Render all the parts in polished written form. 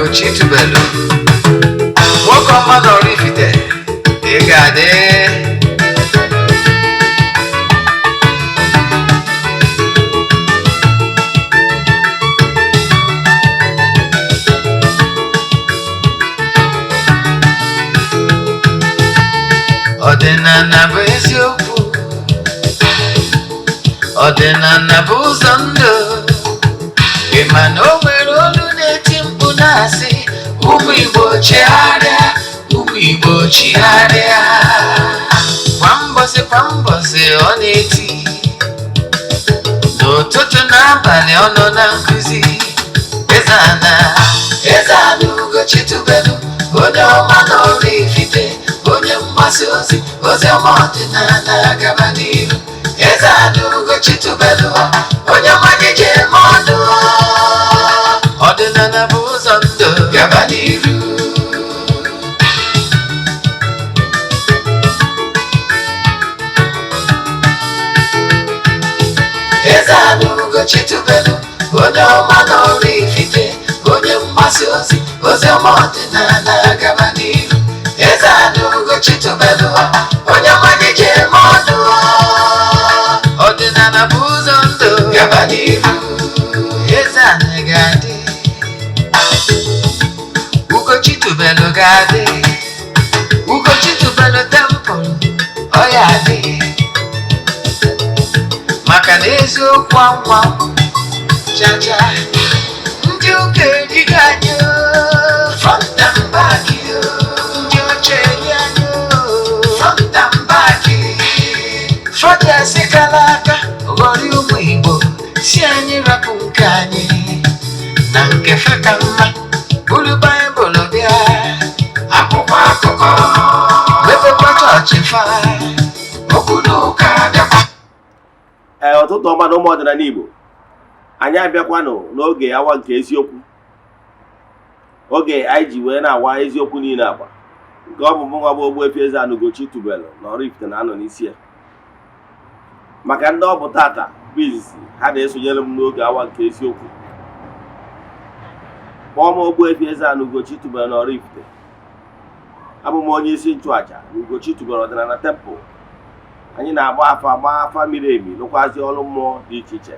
Ugochitubelu, nwoke ọma na Oraifite, ị ga-adị. Ọdịnala bụ eziokwu, ọdịnala bụ ụzọ ndụ. Ị ma na o nwere olu na-eti mkpu na-asị, ụmụ Igbo chigharịa, ụmụ Igbo chigharịa. Kwa mbọsị kwa mbọsị ọ na-eti, n'ụtụtụ na abalị ọ nọ na nkụzi. Eze-Ana, Eze-Ana Ugochitubelu, onye ọma na Oraifite, onye mgbasa ozi ozi ọma ọdịnala, gaba n'ihu. Eze-Ana Ugochitubelu, onye ọma gị ji eme ọnụ. Ọdịnala bụ ụzọ ndụ, gaba n'ihu. Eze-Ana Ugochitubelu, onye ọma na Oraifite, onye mgbasa ozi ozi ọma ọdịnala, gaba n'ihu. Eze-Ana Ugochitubelu, onye ọma gị ji eme ọnụ. Ọdịnala bụ ụzọ ndụ, gaba n'ihu. Eze-Ana ga-adị, Ugochitubelu ga-adị, Ugochitubelu temple ọ ya adị, maka na eziokwu anwa chacha ndị ụka erigo anyị o, front and back o, ndị ọcha eri anyị o, front and back. Fọdụ kala aka ghọrọ ụmụ Igbo, si anyị rapụ nke anyị na nke fe ka mma, buru Baịbụl bịa, akwụkwọ akụkọ, mepekwa chọọchị fa, okwu na ụka bịakwa. Ee, ụtụtụ ọma na ụmụ ọdịnala Igbo. Anyị abịakwanụ n'oge awa nke eziokwu, oge anyị ji wee na-awa eziokwu niile agba, nke ọ bụ mụnwa bụ Ogbuefi Eze-Ana Ugochitubelu na Oraifite na-anọ n'isi ya. Maka ndị ọ bụ tata bụ izizi ha na-esonyere m n'oge awa nke eziokwu, kpọọ m Ogbuefi Eze-Ana Ugochitubelu na Oraifite. Abụ m onye isi nchụaja na Ugochitubelu ọdịnala temple. Anyị na-agba afa, gba afa miri emi, lụkwazi ọrụ mmụọ dị iche iche.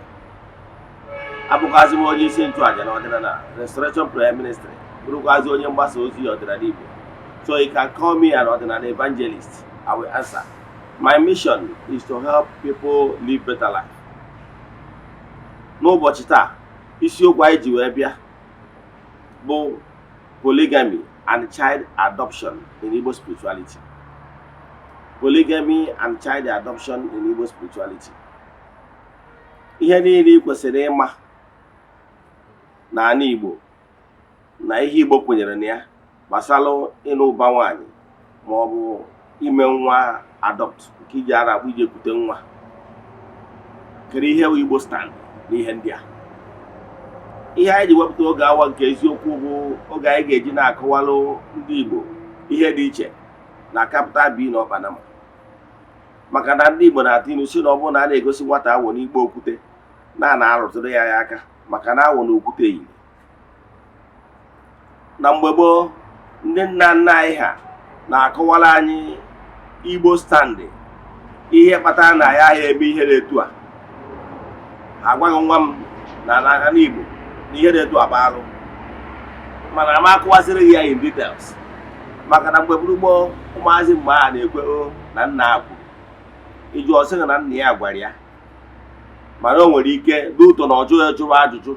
Abụkwazi m onye isi nchụaja na ọdịnala Restoration Prayer Ministry, bụrụkwazi onye mgbasa ozi ọdịnala Igbo. So you can call me an ọdịnala evangelist, I will answer. My mission is to help people live better life. N'ụbọchị taa, isiokwu anyị ji wee bịa bụ polygamy and child adoption in Igbo spirituality. Polygamy and child adoption in Igbo spirituality. Ihe niile ị kwesịrị ịma n'ala Igbo na ihe Igbo kwenyere na ya gbasara ịlụ ụba nwaanyị ma ọ bụ ime nwa adopt, nke iji ara akpụ iji ekute nwa. Kedu ihe bụ Igbo stand n'ihe ndị a? Ihe anyị ji wepụta oge awa nke eziokwu bụ oge anyị ga-eji na-akọwalụ ndị Igbo ihe dị iche na capital B na ọkpanama, maka na ndị Igbo na-atụ ilu si na ọ bụrụ na a na-egosi nwata awọ n'ikpe okwute na a na-arụtụrụ ya ya aka, maka na awọ na okwute yiri. Na mgbe gboo, ndị nna nna anyị ha na-akọwara anyị Igbo stand, ihe kpatara na ya agha eme ihe dị etu a. Agwaghị nwa m na n'ala Igbo na ihe dị etu a bụ alụ, mana ama akụwaziri ya in details, maka na mgbe gboo ụmụazị mgbe a na-ekwe o na nna ha kwuru iju, ọ sịghị na nna ya gwara ya, mana o nwere ike dị ụtọ na ọ jụghị jụrụ ajụjụ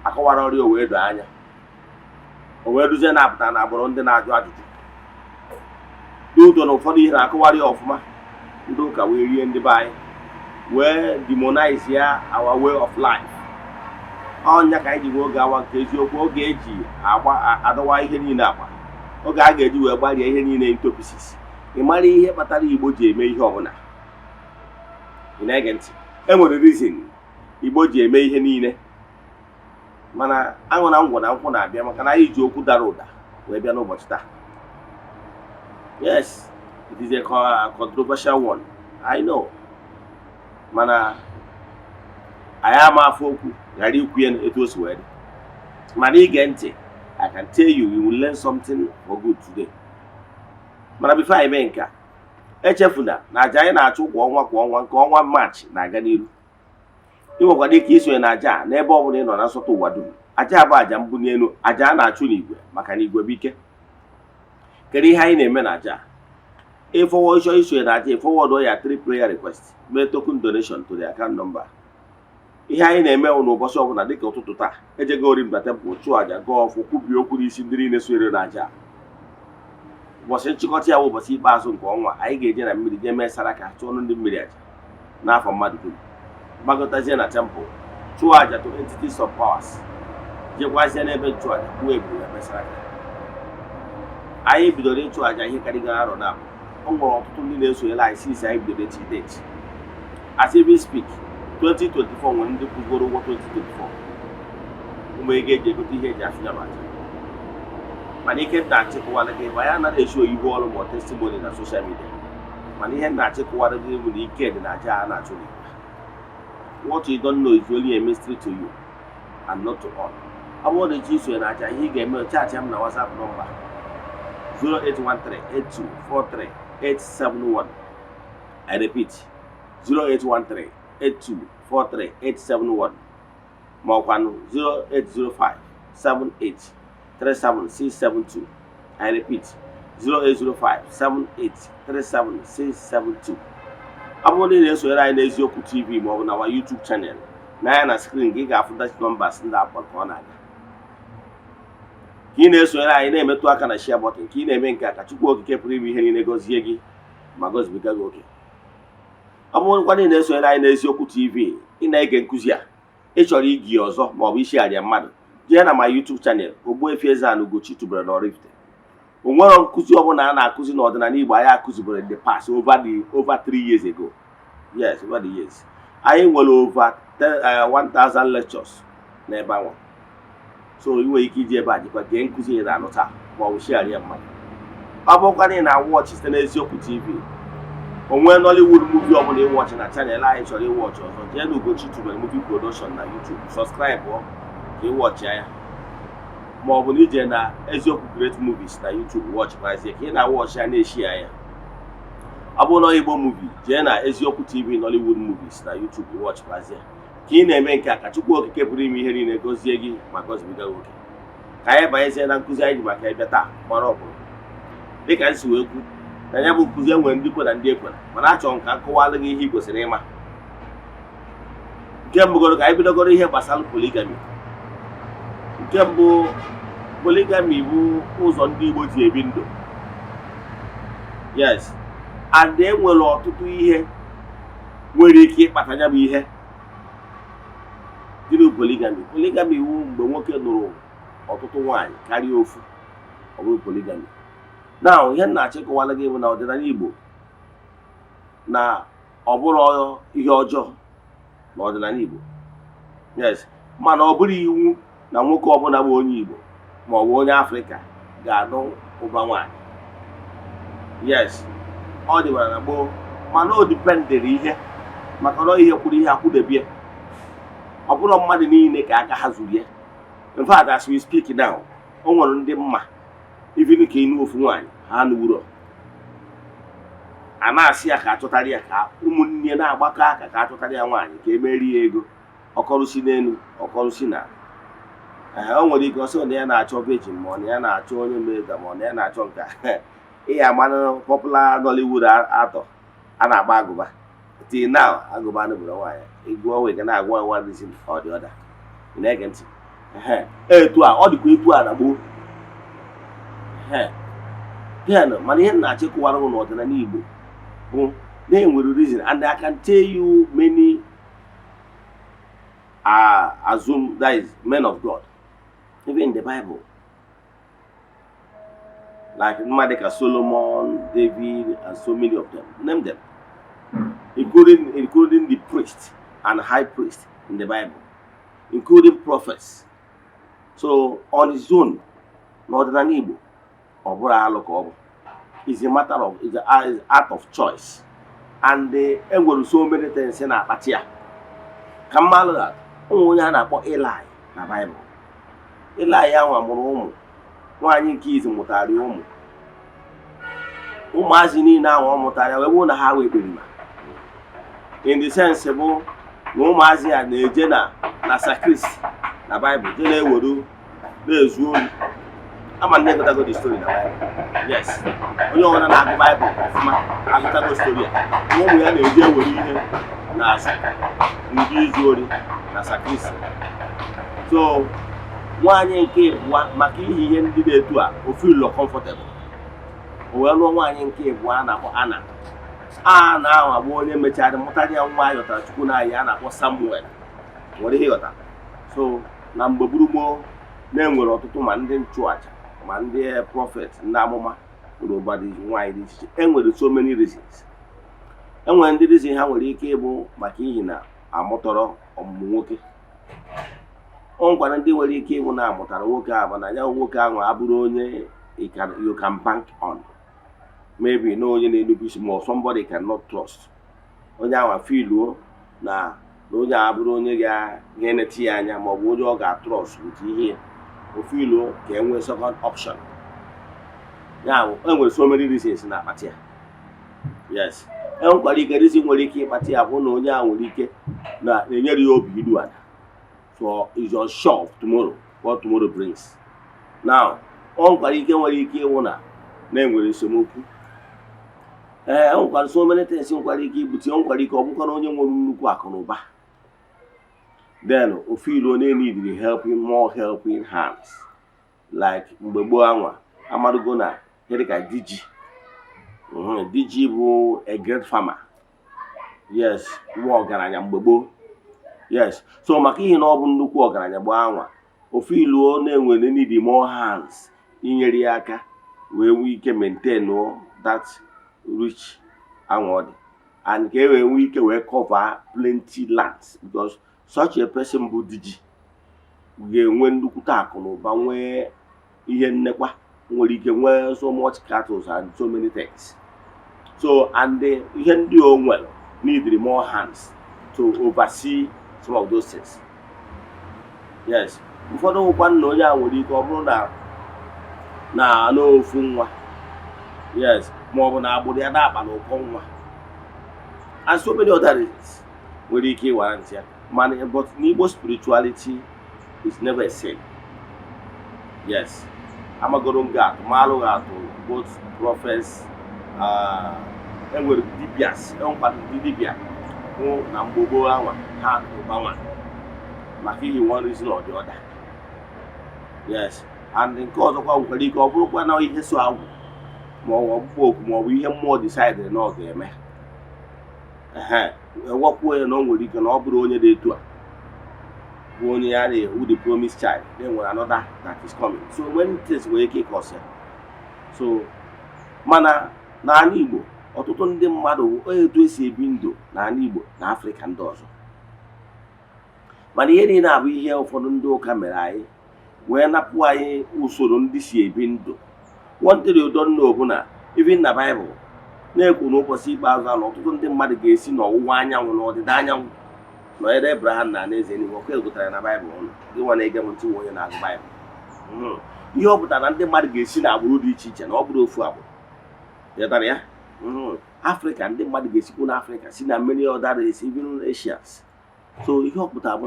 akọwara ọrịa, o wee doo anya, o wee duzie na-apụta na agbụrụ ndị na-ajụ ajụjụ dị ụtọ na ụfọdụ ihe na-akọwara ya ọfụma. Ndị ụka wee rie ndị be anyị, wee demonize ya our way of life. Ọnya ka anyị ji nwee oge awa nke eziokwu, oge eji agba adọwa ihe niile agba, oge a ga-eji wee gbarie ihe niile into pieces. Ị mara ihe kpatara Igbo ji eme ihe ọbụla. Ị na-ege ntị? E nwere reason Igbo ji eme ihe niile, mana aṅụ na ngwọ na nkwụ na-abịa, maka na anyị ji okwu dara ụda wee bịa n'ụbọchị taa. Yes, it is a controversial one, I know, mana anyị ama afọ okwu ghara ikwu ya etu o si wee dị. Mana ige ntị, I can assure you na ị ga-amụta ihe. can tell you, you will learn something for good today. Mana before anyị mee nke a, echefuna na aja anyị na-achụ kwa ọnwa kwa ọnwa, nke ọnwa Maachị na-aga n'iru. Ị nwekwara ike isonye na aja a n'ebe ọ bụla ị nọ na nsọtụ ụwa dum. Aja a bụ aja mbuli elu, aja a na-achụ n'igwe, maka na igwe bụ ike. Kedu ihe anyị na-eme na aja a? Ịfọwọ ịchọ isonye na aja, ịforward ya three prayer request, mee token donation to the account number. Ihe anyị na-eme bụ n'ụbọchị ọbụla, dịka ụtụtụ taa, ejego ori na temple, chụọ aja, gọọ ọfọ, kwubie okwu n'isi ndị niile sonyere na aja. Ụbọchị nchịkọta ya bụ ụbọchị ikpeazụ nke ọnwa, anyị ga-eje na mmiri jee mee saraka, chụọnụ ndị mmiri aja n'afọ mmadụ dum, gbagọtazie na temple, chụọ aja to entities of powers, jekwazie n'ebe nchụaja, gbuo ebulu, eme saraka. Anyị bidoro ịchụ aja ihe karịgara arọ na abụ. O nwere ọtụtụ ndị na-esonyere anyị since anyị bidoro echi date. As we speak, 2024, nwere ndị kwụgoro ụgwọ 2024, ụmụ ego eji egote ihe eji achụ ya bụ aja. Mana ike nna achịkọwara gị bụ anyị anaghị esi oyibo ọrụ ma testimony na social media, mana ihe nna achịkọwara gị bụ na ike dị na aja a na-achụ n'igwe. What you don't know is only a mystery to you and not to all. Ọ bụrụ na ịchọ isonye na aja, ihe ị ga-eme, chat m na WhatsApp nọmba 08138243871. I repeat, 08138243871, ma ọkwanụ 08057837672. I repeat, 08057837672. Ọ bụrụ na ị na-esonyere anyị n'Eziokwu TV ma ọ bụ na our YouTube channel, na anya na screen gị, ị ga-afụ that numbers ndị akpọrọ ka ọ na-aga. Ka ị na-esonyere anyị, na-emetụ aka na share button. Ka ị na-eme nke a, ka Chukwu Okike pụrụ ime ihe niile gọzie gị ma gọzibiga gị oke. Ọ bụrụkwa na ị na-esonyere anyị n'Eziokwu TV, ị na-ege nkụzi a, ị chọrọ igi ọzọ ma ọ bụ ishigharịa mmadụ, jee na ma YouTube channel Ogbuefi Eze-Ana Ugochi tubelu n'Oraifite. O nwere nkụzi ọbụla a na-akụzi n'ọdịnala Igbo anyị akụzibere in the past, over 3 years ago. Yes, over the years, anyị nwere over 1000 lectures n'ebe ahụ. So ị nwere ike iji ebe a jikwa gee nkụzi ị na-anụ taa ma ọ bụ shigharịa mmadụ. Ọ bụrụkwa na ị na-awatch site n'Eziokwu TV, o nwee Nollywood movie ọbụla ịwatch na channel anyị, chọrọ ịwatch ọzọ, jee na Ugochi tubelu Movie Production na YouTube, subscribe ka ịwatch ya, ma ọ bụ na ije na Eziokwu Great Movies na YouTube, watchkwazie. Ka ị na-awatch ya, na-eshi ya ya. Ọ bụrụ na Igbo movie, jee na Eziokwu TV Nollywood Movies na YouTube, watchkwazie. Ka ị na-eme nke a, ka Chukwu Okike pụrụ ime ihe niile gọzie gị ma gọzibiga gị oke. Ka anyị banyezie na nkụzi anyị ji maka ịbịa taa gbara ọkpụrụ. Dịka m si wee kwu na ya bụ nkụzi, e nwere ndị kwe na ndị ekwere, mana achọrọ m ka m kọwalụ gị ihe ị kwesịrị ịma. Nke mbụgoro, ka anyị bidogoro ihe gbasara polygamy. Nke mbụ, polygamy bụ ụzọ ndị Igbo ji ebi ndụ. Yes, and e nwere ọtụtụ ihe nwere ike ịkpata ya bụ ihe. Gịnị bụ polygamy? Polygamy wu mgbe nwoke nụrụ ọtụtụ nwaanyị karịa ofu, ọ bụrụ polygamy. Now, ihe m na-achọ ịkọwara gị bụ na ọdịnala Igbo, na ọ bụrụ ihe ọjọọ n'ọdịnala Igbo, yes, mana ọ bụrụ iwu na nwoke ọbụla bụ onye Igbo ma ọ bụ onye Afrịka ga-anụ ụba nwaanyị. Yes, ọ dịbara na gboo, mana o dependịrị ihe, maka na ihe kwuru ihe akwụdebie. Ọ bụrụ mmadụ niile ka aka ha zuru ya. In fact, as we speak now, o nwere ndị mma even ka ịnụ ofu nwaanyị ha nụwuro, a na-asị ya ka achọtara ya, ka ụmụnne na-agbakọ aka ka achọtara ya nwaanyị, ka emeri ya ego, ọkọrụsi n'elu, ọkọrụsi na ee. O nwere ike ọsọ na ya na-achọ virgin, ma ọ na ya na-achọ onye mega, ma ọ na ya na-achọ nke a. Ihe amanụ popular Nollywood actor a na-agba agụba till now, agụba nụbụrụ nwaanyị egwu ọnwa ga na-agwa one reason or the other. Ị na-ege ntị? Ehe, etu a ọ dịkwa, etu a na gboo. Ehe, then mana ihe m na-achọ ịkụwara ụnụ n'ọdịnala Igbo bụ na enwere reason, and I can tell you many assume, that is, men of God, even in the Bible, like mmadụ ka Solomon, David and so many of them, name them, including the priest and high priest in the Bible, including prophets. So on his own, n'ọdịnala Igbo, ọ bụrụ alụ ka ọ bụ, is a matter of is art of choice, and e nwere so many things na-akpati ya. Ka mmalụ that ụmụ onye a na-akpọ Eli na Bible, Eli anwa mụrụ ụmụ. Nwaanyị nke izi mụtara ya ụmụ. Ụmụazị niile ahụ ọ mụtara ya wee bụrụ na ha wee ekperima, in the sense bụ na ụmụazị a na-eje na sacristy na Baịbụl je na-eweru na-ezu ori. Ama na egotago the story na Baịbụl. Yes, onye ọbụla na-agụ Baịbụl ọfụma agụtago story a. Ụmụ ya na-eje ewere ihe n'azụ ndị izu ori na sacristy. So nwaanyị nke ịbụa, maka ihe ndị dị etu a, o feel comfortable, o wee lụọ nwaanyị nke ịbụa a na-akpọ Ana. Ana ahụ abụ onye mechara mụtara ya nwa ayọtara Chukwu n'anya a na-akpọ Samuel. Nwere ihe ịghọta. So na mgbe gburugburu na-enwere ọtụtụ, ma ndị nchụaja ma ndị prophet, ndị amụma nwere ụba dị nwaanyị dị iche iche. Enwere so many reasons. Enwere ndị reason ha nwere ike ịbụ maka ihi na amụtọrọ ọmụmụ nwoke. O nwekwara ndị nwere ike ịbụ na amụtara nwoke ahụ, na ya nwoke ahụ abụrụ onye you can bank on, maybe na onye na-enupu isi, ma somebody cannot trust. Onye ahụ feeluo na onye a abụrụ onye ga-eneti ya anya, ma ọ bụ onye ọ ga-atrust with ihe o feeluo ka e nwee second option. Ya bụ, e nwere so many reasons na-akpata ya. Yes, e nwekwara ike, reason nwere ike ịkpata ya bụ na onye ahụ nwere ike na-enyere ya obi iru ala, so is unsure of tomorrow, what tomorrow brings. Now, o nwekwara ike, nwere ike ịwụ na na-enwere esemokwu. Ee, e nwekwara so many things nwekwara ike ibute. O nwekwara ike ọ bụkwa na onye nwere nnukwu akụ na ụba, then ofu ilu onye need helping, more helping hands, like mgbe gboo anwa amadugo na ihe dịka diji. Diji bụ a great farmer, yes, nwa ọgaranya mgbe gboo. Yes, so maka ihe na ọ bụ nnukwu ọgaranya gboo anwa, ofu ilu na-enwere need more hands inyere ya aka wee nwee ike maintain that rich anwa ọ dị, and ka e wee nwee ike wee cover plenty lands, because such a person bụ diji ga-enwe nnukwute akụ na ụba, nwee ihe nnekwa, nwere ike nwee so much cattle and so many things. So and ihe ndị o nwere need more hands to oversee some of those things. Yes, ụfọdụ nwekwa nna onye a nwere ike ọ bụrụ na n'ofu nwa, yes, ma ọ bụ na agbụrụ ya na-akpa n'ụkọ nwa, and so many other reasons nwere ike ịwara ntị ya. Mana but n'Igbo spirituality is never a sin. Yes, amagoro m gị atụ, maalụ gị atụ, both prophets, enwere dibias, enwekwara ndị dibịa hụ na mgbe gboo anwa ha ụbanwa maka ihi one reason or the other. Yes, and nke ọzọkwa nwekwara ike ọ bụrụkwa na ihe so agwụ, ma ọ bụ ọkpụkpọ oku, ma ọ bụ ihe mmụọ decide na ọ ga-eme. Ehe, ewekwuo ya na o nwere ike na ọ bụrụ onye dị etu a bụ onye ya na-ewu the promised child, then nwere another that is coming. So when things nwere ike ịkọsị. So mana n'ala Igbo, ọtụtụ ndị mmadụ, etu esi ebi ndụ n'ala Igbo na Afrịka ndị ọzọ, mana ihe niile abụ ihe ụfọdụ ndị ụka mere anyị wee napụ anyị usoro ndị si ebi ndụ. One thing you don't know bụ na even na Baịbụl na-ekwu n'ụbọchị ikpeazụ a na ọtụtụ ndị mmadụ ga-esi n'ọwụwa anyanwụ na ọdịda anyanwụ nọnyere Abraham na alaeze eluigwe. Ọkụ egotara na Baịbụl ụnụ gị nwa na-ege m ntị nwe onye na-agụ Baịbụl. Ihe ọ pụtara na ndị mmadụ ga-esi n'agbụrụ dị iche iche, na ọ bụrụ ofu agbụrụ. Ghọtara ya? Afrịka, ndị mmadụ ga-esikwu n'Afrịka, si na many other races, even Asians. So ihe ọ pụtara bụ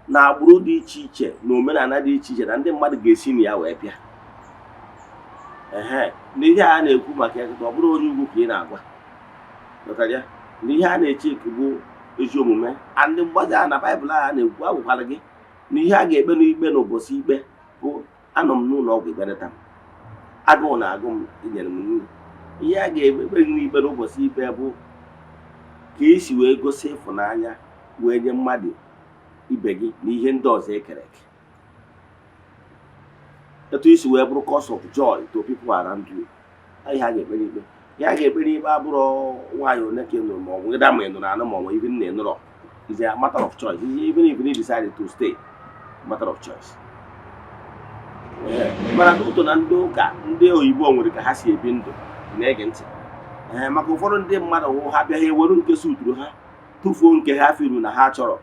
na agbụrụ dị iche iche na omenala dị iche iche na ndị mmadụ ga-esi na ya wee bịa. Ehe, na ihe a na-ekwu maka ya kịta, ọ bụrụ onye ugwu ka ị na-agwa. Ghọtara ya? Na ihe a na-eche bụ ezi omume and mgbazi a na Baịbụl a na-ekwu agwakwara gị na ihe a ga-ekpe n'ikpe n'ụbọchị ikpe bụ anọ m n'ụlọ ọgwụ, ekpereta m, agụụ na-agụ m, inyere m nri. Ihe a ga-ekpe gị n'ikpe n'ụbọchị ikpe bụ ka esi wee gosi ịfụnanya wee nye mmadụ ibe gị na ihe ndị ọzọ ekere eke, etu isi wee bụrụ cause of joy to people around you. Ihe a ga-ekpe n'ikpe, ihe a ga-ekpe n'ikpe abụrụ nwaanyị one ka ị nụrụ, ma ọ bụ ịda ma ị nụrụ anụ, ma ọ bụ even na ị nụrọ, is a matter of choice. Even if you decide to stay, matter of choice. Mana n'ụtọ na ndị ụka ndị oyibo nwere ka ha si ebi ndụ na-ege ntị. Ee, maka ụfọdụ ndị mmadụ wụ ha bịa, ha eweru nke suturu ha, tụfuo nke ha firu na ha chọrọ.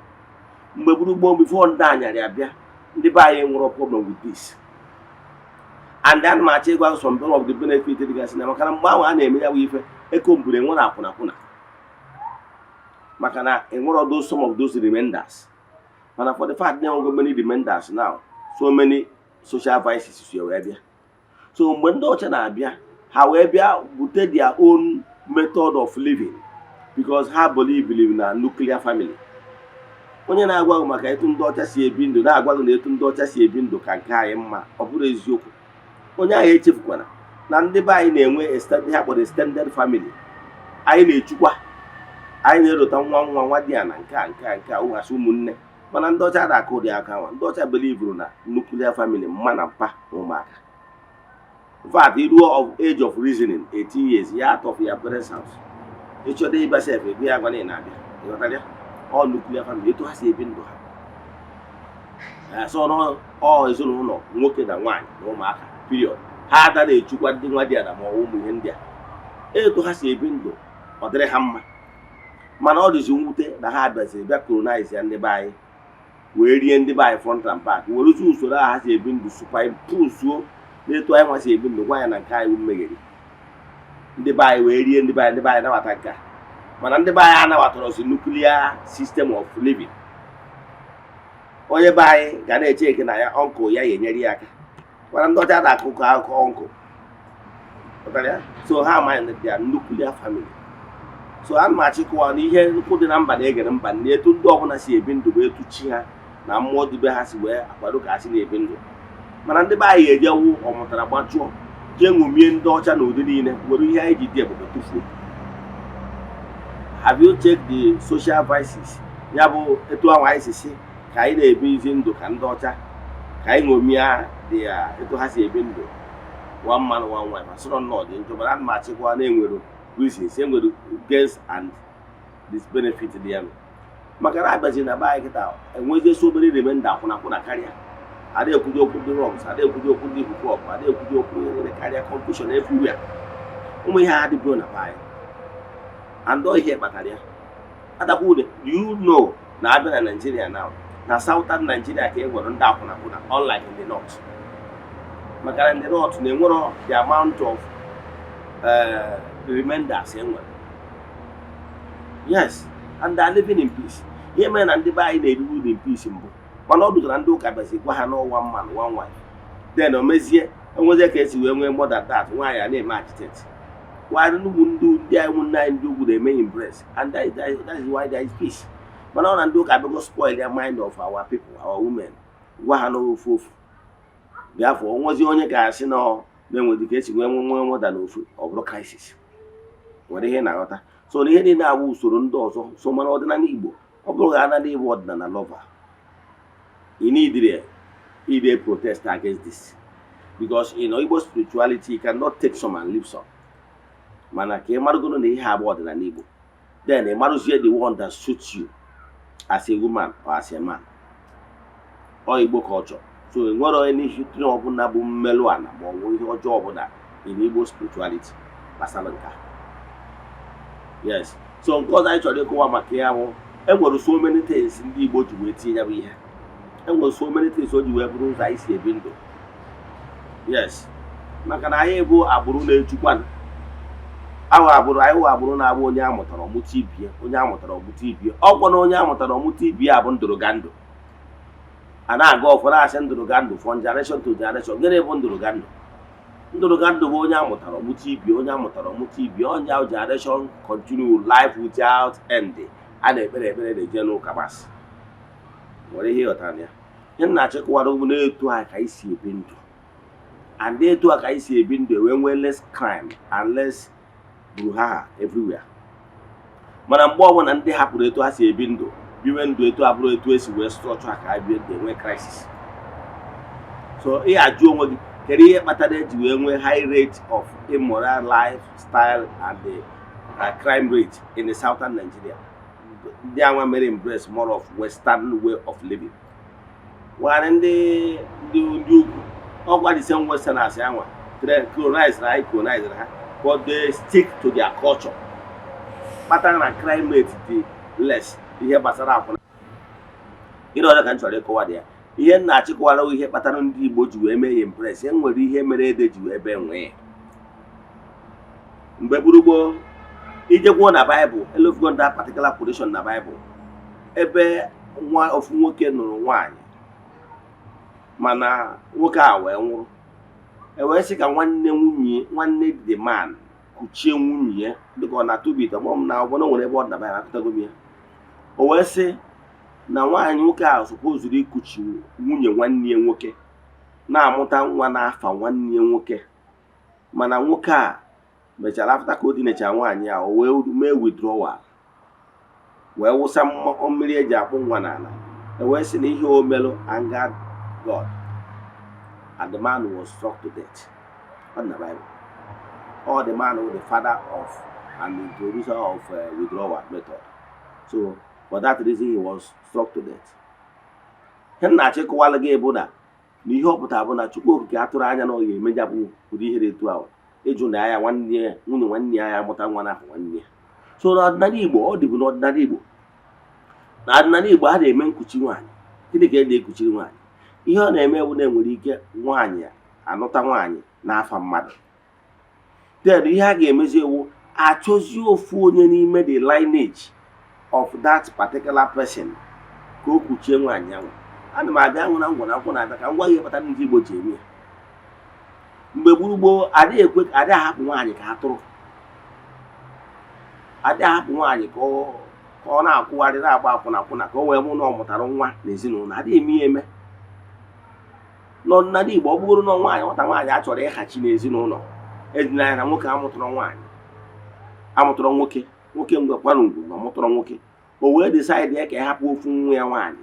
Mgbe gburugburu, before ndị anyarị abịa, ndị be anyị nwere problem with this. And ana m achọ ịgwa some of the benefit dịgasị na, maka na mgbe ahụ a na-eme ya bụ ife eko mburu, enwere akwụna akwụna, maka na enwere those, some of those remainders. Mana for the fact na enwego many remainders now, so many social vices si wee bịa. So mgbe ndị ọcha na-abịa, ha wee bịa bute their own method of living, because ha believe na nuclear family. Onye na-agwa gị maka etu ndị ọcha si ebi ndụ, na-agwa gị na etu ndị ọcha si ebi ndụ ka nke anyị mma, ọ bụrụ eziokwu. Onye ahụ echefukwana na ndị be anyị na-enwe ihe akpọrọ extended family. Anyị na-echukwa, anyị na-erota nwa nwa nwa dị ya na nke a, nke a, nke a, ụghasị ụmụnne. Mana ndị ọcha na-akụ ụdị aka nwa. Ndị ọcha believeru na nuclear family, mma na mpa na ụmụaka. In fact, iruo of age of reasoning, 18 years, ya out of your parents' house. Ịchọdo ịbịa sef, ego ya gwa na ị na-abịa. Ịghọtara ya? Ọ nuclear family, etu ha si ebi ndụ ha. So ọ ezinụlọ nwoke na nwaanyị na ụmụaka, period. Ha ada na-echukwa ndị nwa dị ala ma ọ ụmụ ihe ndị a. Etu ha si ebi ndụ, ọ dịrị ha mma. Mana ọ dịzi mwute na ha bịaziri bịa colonize ya ndị be anyị, wee rie ndị be anyị front and back, werezi usoro ahụ ha si ebi ndụ superimpose n'etu anyị nwa si ebi ndụ, gwa ya na nke anyị bụ mmegheri. Ndị be anyị wee rie ndị be anyị, ndị be anyị nabata nke a. Mana ndị be anyị anabatara nuclear system of living. Onye be anyị ga na-eche eke na ya uncle ya, ya enyere ya aka. Mana ndị ọcha na-akụkọ akụkọ uncle. Pụtara ya? So ha amaghị na their nuclear family. So ana m achịkọwa na ihe nkụ dị na mba na-egere mba, na etu ndị ọbụla si ebi ndụ bụ etu chi ha na mmụọ dịbe ha si wee akwado ka ha si na-ebi ndụ. Mana ndị be anyị ejewu ọmụtara gbachụọ, jee ṅomie ndị ọcha na ụdị niile, were ihe anyị ji dị ebube tụfuo. Have you checked the social vices? Ya bụ etu ahụ anyị si si ka anyị na-ebizi ndụ ka ndị ọcha, ka anyị ṅomie dị ya, etu ha si ebi ndụ, one man, one wife, asịrọ nnọọ dị njọ. Mana ana m achịkwa na enwere reasons, enwere gains and disbenefit dị ya, maka na abịazi na be anyị kịta, enwezie so obere remainder, akwụna akwụna karịa. Ada ekwuji okwu ndị drugs, ada ekwuji okwu ndị hookup, ada ekwuji okwu ihe niile karịa, confusion everywhere. Ụmụ ihe adịbụro na be anyị, and ọ ihe kpatara ya. Adakwa une, do you know na abịa na Nigeria now, na Southern Nigeria ka e nwere ndị akwụna akwụna, unlike in the north? Maka na ndị north na-enwero the amount of remainders e nwere. Yes, and they are living in peace. Ihe mere na ndị be anyị na-eriwu in peace mbụ, mana ọ dụtara ndị ụka bịazi gwa ha na one man, one wife. Then o mezie, enwezie ka esi wee nwee more than that. Nwaanyị a na-eme agitate. Why? Nnukwu ndị anyị, ụmụnne anyị ndị ugwu na-eme embrace, and that is why there is peace. Mana ọ na ndị ụka abịago spoil their mind of our people, our women, gwa ha n'ofu ofu. Bịafọ onwezi onye ga-asị na ọ na-enwezi ka esi nwee nwee more than ofu, ọ bụrụ crisis. Nwere ihe ị na-aghọta? So na ihe niile awụ usoro ndị ọzọ. So mana ọdịnala Igbo, ọ bụrụ ga ana n'Igbo ọdịnala lover, you need ide protest against this, because in Igbo spirituality, you cannot take some and leave some. Mana ka ị marụgoro na ihe abụ ọdịnala Igbo, then ị marụzie the one that suits you as a woman or as a man. Ọ Igbo culture. So enwere onye n'ihe ọbụla bụ mmelụ ana ma ọ bụ ihe ọjọọ ọbụla in Igbo spirituality gbasara nke a. Yes. So nke ọzọ anyị chọrọ ịkọwa maka ya bụ, enwere so many things ndị Igbo ji wee tinye ya bụ ihe. Enwere so many things o ji wee bụrụ ụzọ anyị si ebi ndụ. Yes, maka na anyị bụ agbụrụ na-echukwa ahụ agbụrụ. Anyị wụ agbụrụ na-abụ onye amụtara ọmụta ibie, onye amụtara ọmụta ibie. Ọkwa na onye amụtara ọmụta ibie abụ ndụrụga ndụ. A na-aga ụfọdụ asị ndụrụga ndụ from generation to generation. Gịnị bụ ndụrụga ndụ? Ndụrụga ndụ bụ onye amụtara ọmụta ibie, onye amụtara ọmụta ibie, onye ahụ generation continue, life without end. A na-ekpere ekpere, na-eje n'ụka mass. Nwere ihe ịghọtara ya? Ihe m na-achịkọwara bụ na-etu a ka anyị si ebi ndụ, and etu a ka anyị si ebi ndụ, ewee nwee less crime and less brouhaha everywhere. Mana mgbe ọbụla ndị hapụrụ etu ha si ebi ndụ, biwe ndụ etu abụrụ etu esi wee structure ha ka ha bie ndụ, enwee crisis. So ị ajụ onwe gị, kedu ihe kpatara eji wee nwee high rate of immoral lifestyle and the crime rate in the Southern Nigeria? Ndị anwa mere embrace more of Western way of living. Nwanyị ndị ugwu, ọkwa the same Westerners anwa colonize na anyị, colonize ha, but they stick to their culture, kpatara na crime rate dị less. Ihe gbasara akwụna, gịnị ọzọ ka m chọrọ ịkọwa dị ya? Ihe m na-achịkọwara ihe kpatara ndị Igbo ji wee mee ya embrace. E nwere ihe mere ede ji wee bee nwee. Mgbe gburugburu ijekwuo na Baịbụl, elofugo that particular quotation na Baịbụl, ebe nwa ofu nwoke nụrụ nwaanyị, mana nwoke a wee nwụrụ. E wee sị ka nwanne nwunye, nwanne the man, kuchie nwunye ya, dịka ọ na-atụbit ọmụm na ọbụna nwere ebe ọ dị na Baịbụl, akụtago m ya. O wee sị na nwaanyị, nwoke ahụ supposed ikuchi nwunye nwanne ya nwoke, na-amụta nwa n'afa nwanne ya nwoke. Mana nwoke a mechara, after ka o dinechara nwaanyị a, o wee mee withdrawal, wee wụsa mmiri eji akpụ nwa n'ala. E wee sị na ihe o melụ angered God and the man was struck to death. Ọ dị na Bible. All the man was the father of and introducer of withdrawal method, so for that reason he was struck to death. Ihe m na-achọ ịkọwalụ gị bụ na ihe ọ pụtara bụ na Chukwu Okike atụrụ anya na ọ ga-emeja bụ ụdị ihe dị etu ahụ, ịjụ na ya nwanne ya, nwunye nwanne ya, ya amụta nwa n'afọ nwanne ya. So n'ọdịnala Igbo, ọ dịbụ n'ọdịnala Igbo, na ọdịnala Igbo, a na-eme nkuchi nwaanyị. Gịnị ka e na-ekuchiri nwaanyị? Ihe ọ na-eme bụ na enwere ike nwaanyị anụta nwaanyị n'afa mmadụ, then ihe a ga-emezi ewu achọzi ofu onye n'ime the lineage of that particular person ka o kuchie nwaanyị ahụ. Ana m abịa nwụ na ngwa na nkwụ na-abịa ka m gwa gị ihe kpatara ndị Igbo ji eme ya. Mgbe gburugburu, adịghị ekwe, adịghị ahapụ nwaanyị ka atụrụ, adịghị ahapụ nwaanyị ka ọ na-akwụgharị, na-agba akwụna akwụna, ka o wee mụ na ọ mụtara nwa n'ezinụlọ. Adịghị eme ya eme n'ọdịnala Igbo. Ọ bụrụ na nwaanyị, nwata nwaanyị a chọrọ ịhachi n'ezinụlọ, ejina ya na nwoke amụtụrụ nwaanyị, amụtụrụ nwoke, nwoke ngwekwanụ ngwu na ọmụtụrụ nwoke, o wee decide ya ka ya hapụ ofu nwa ya nwaanyị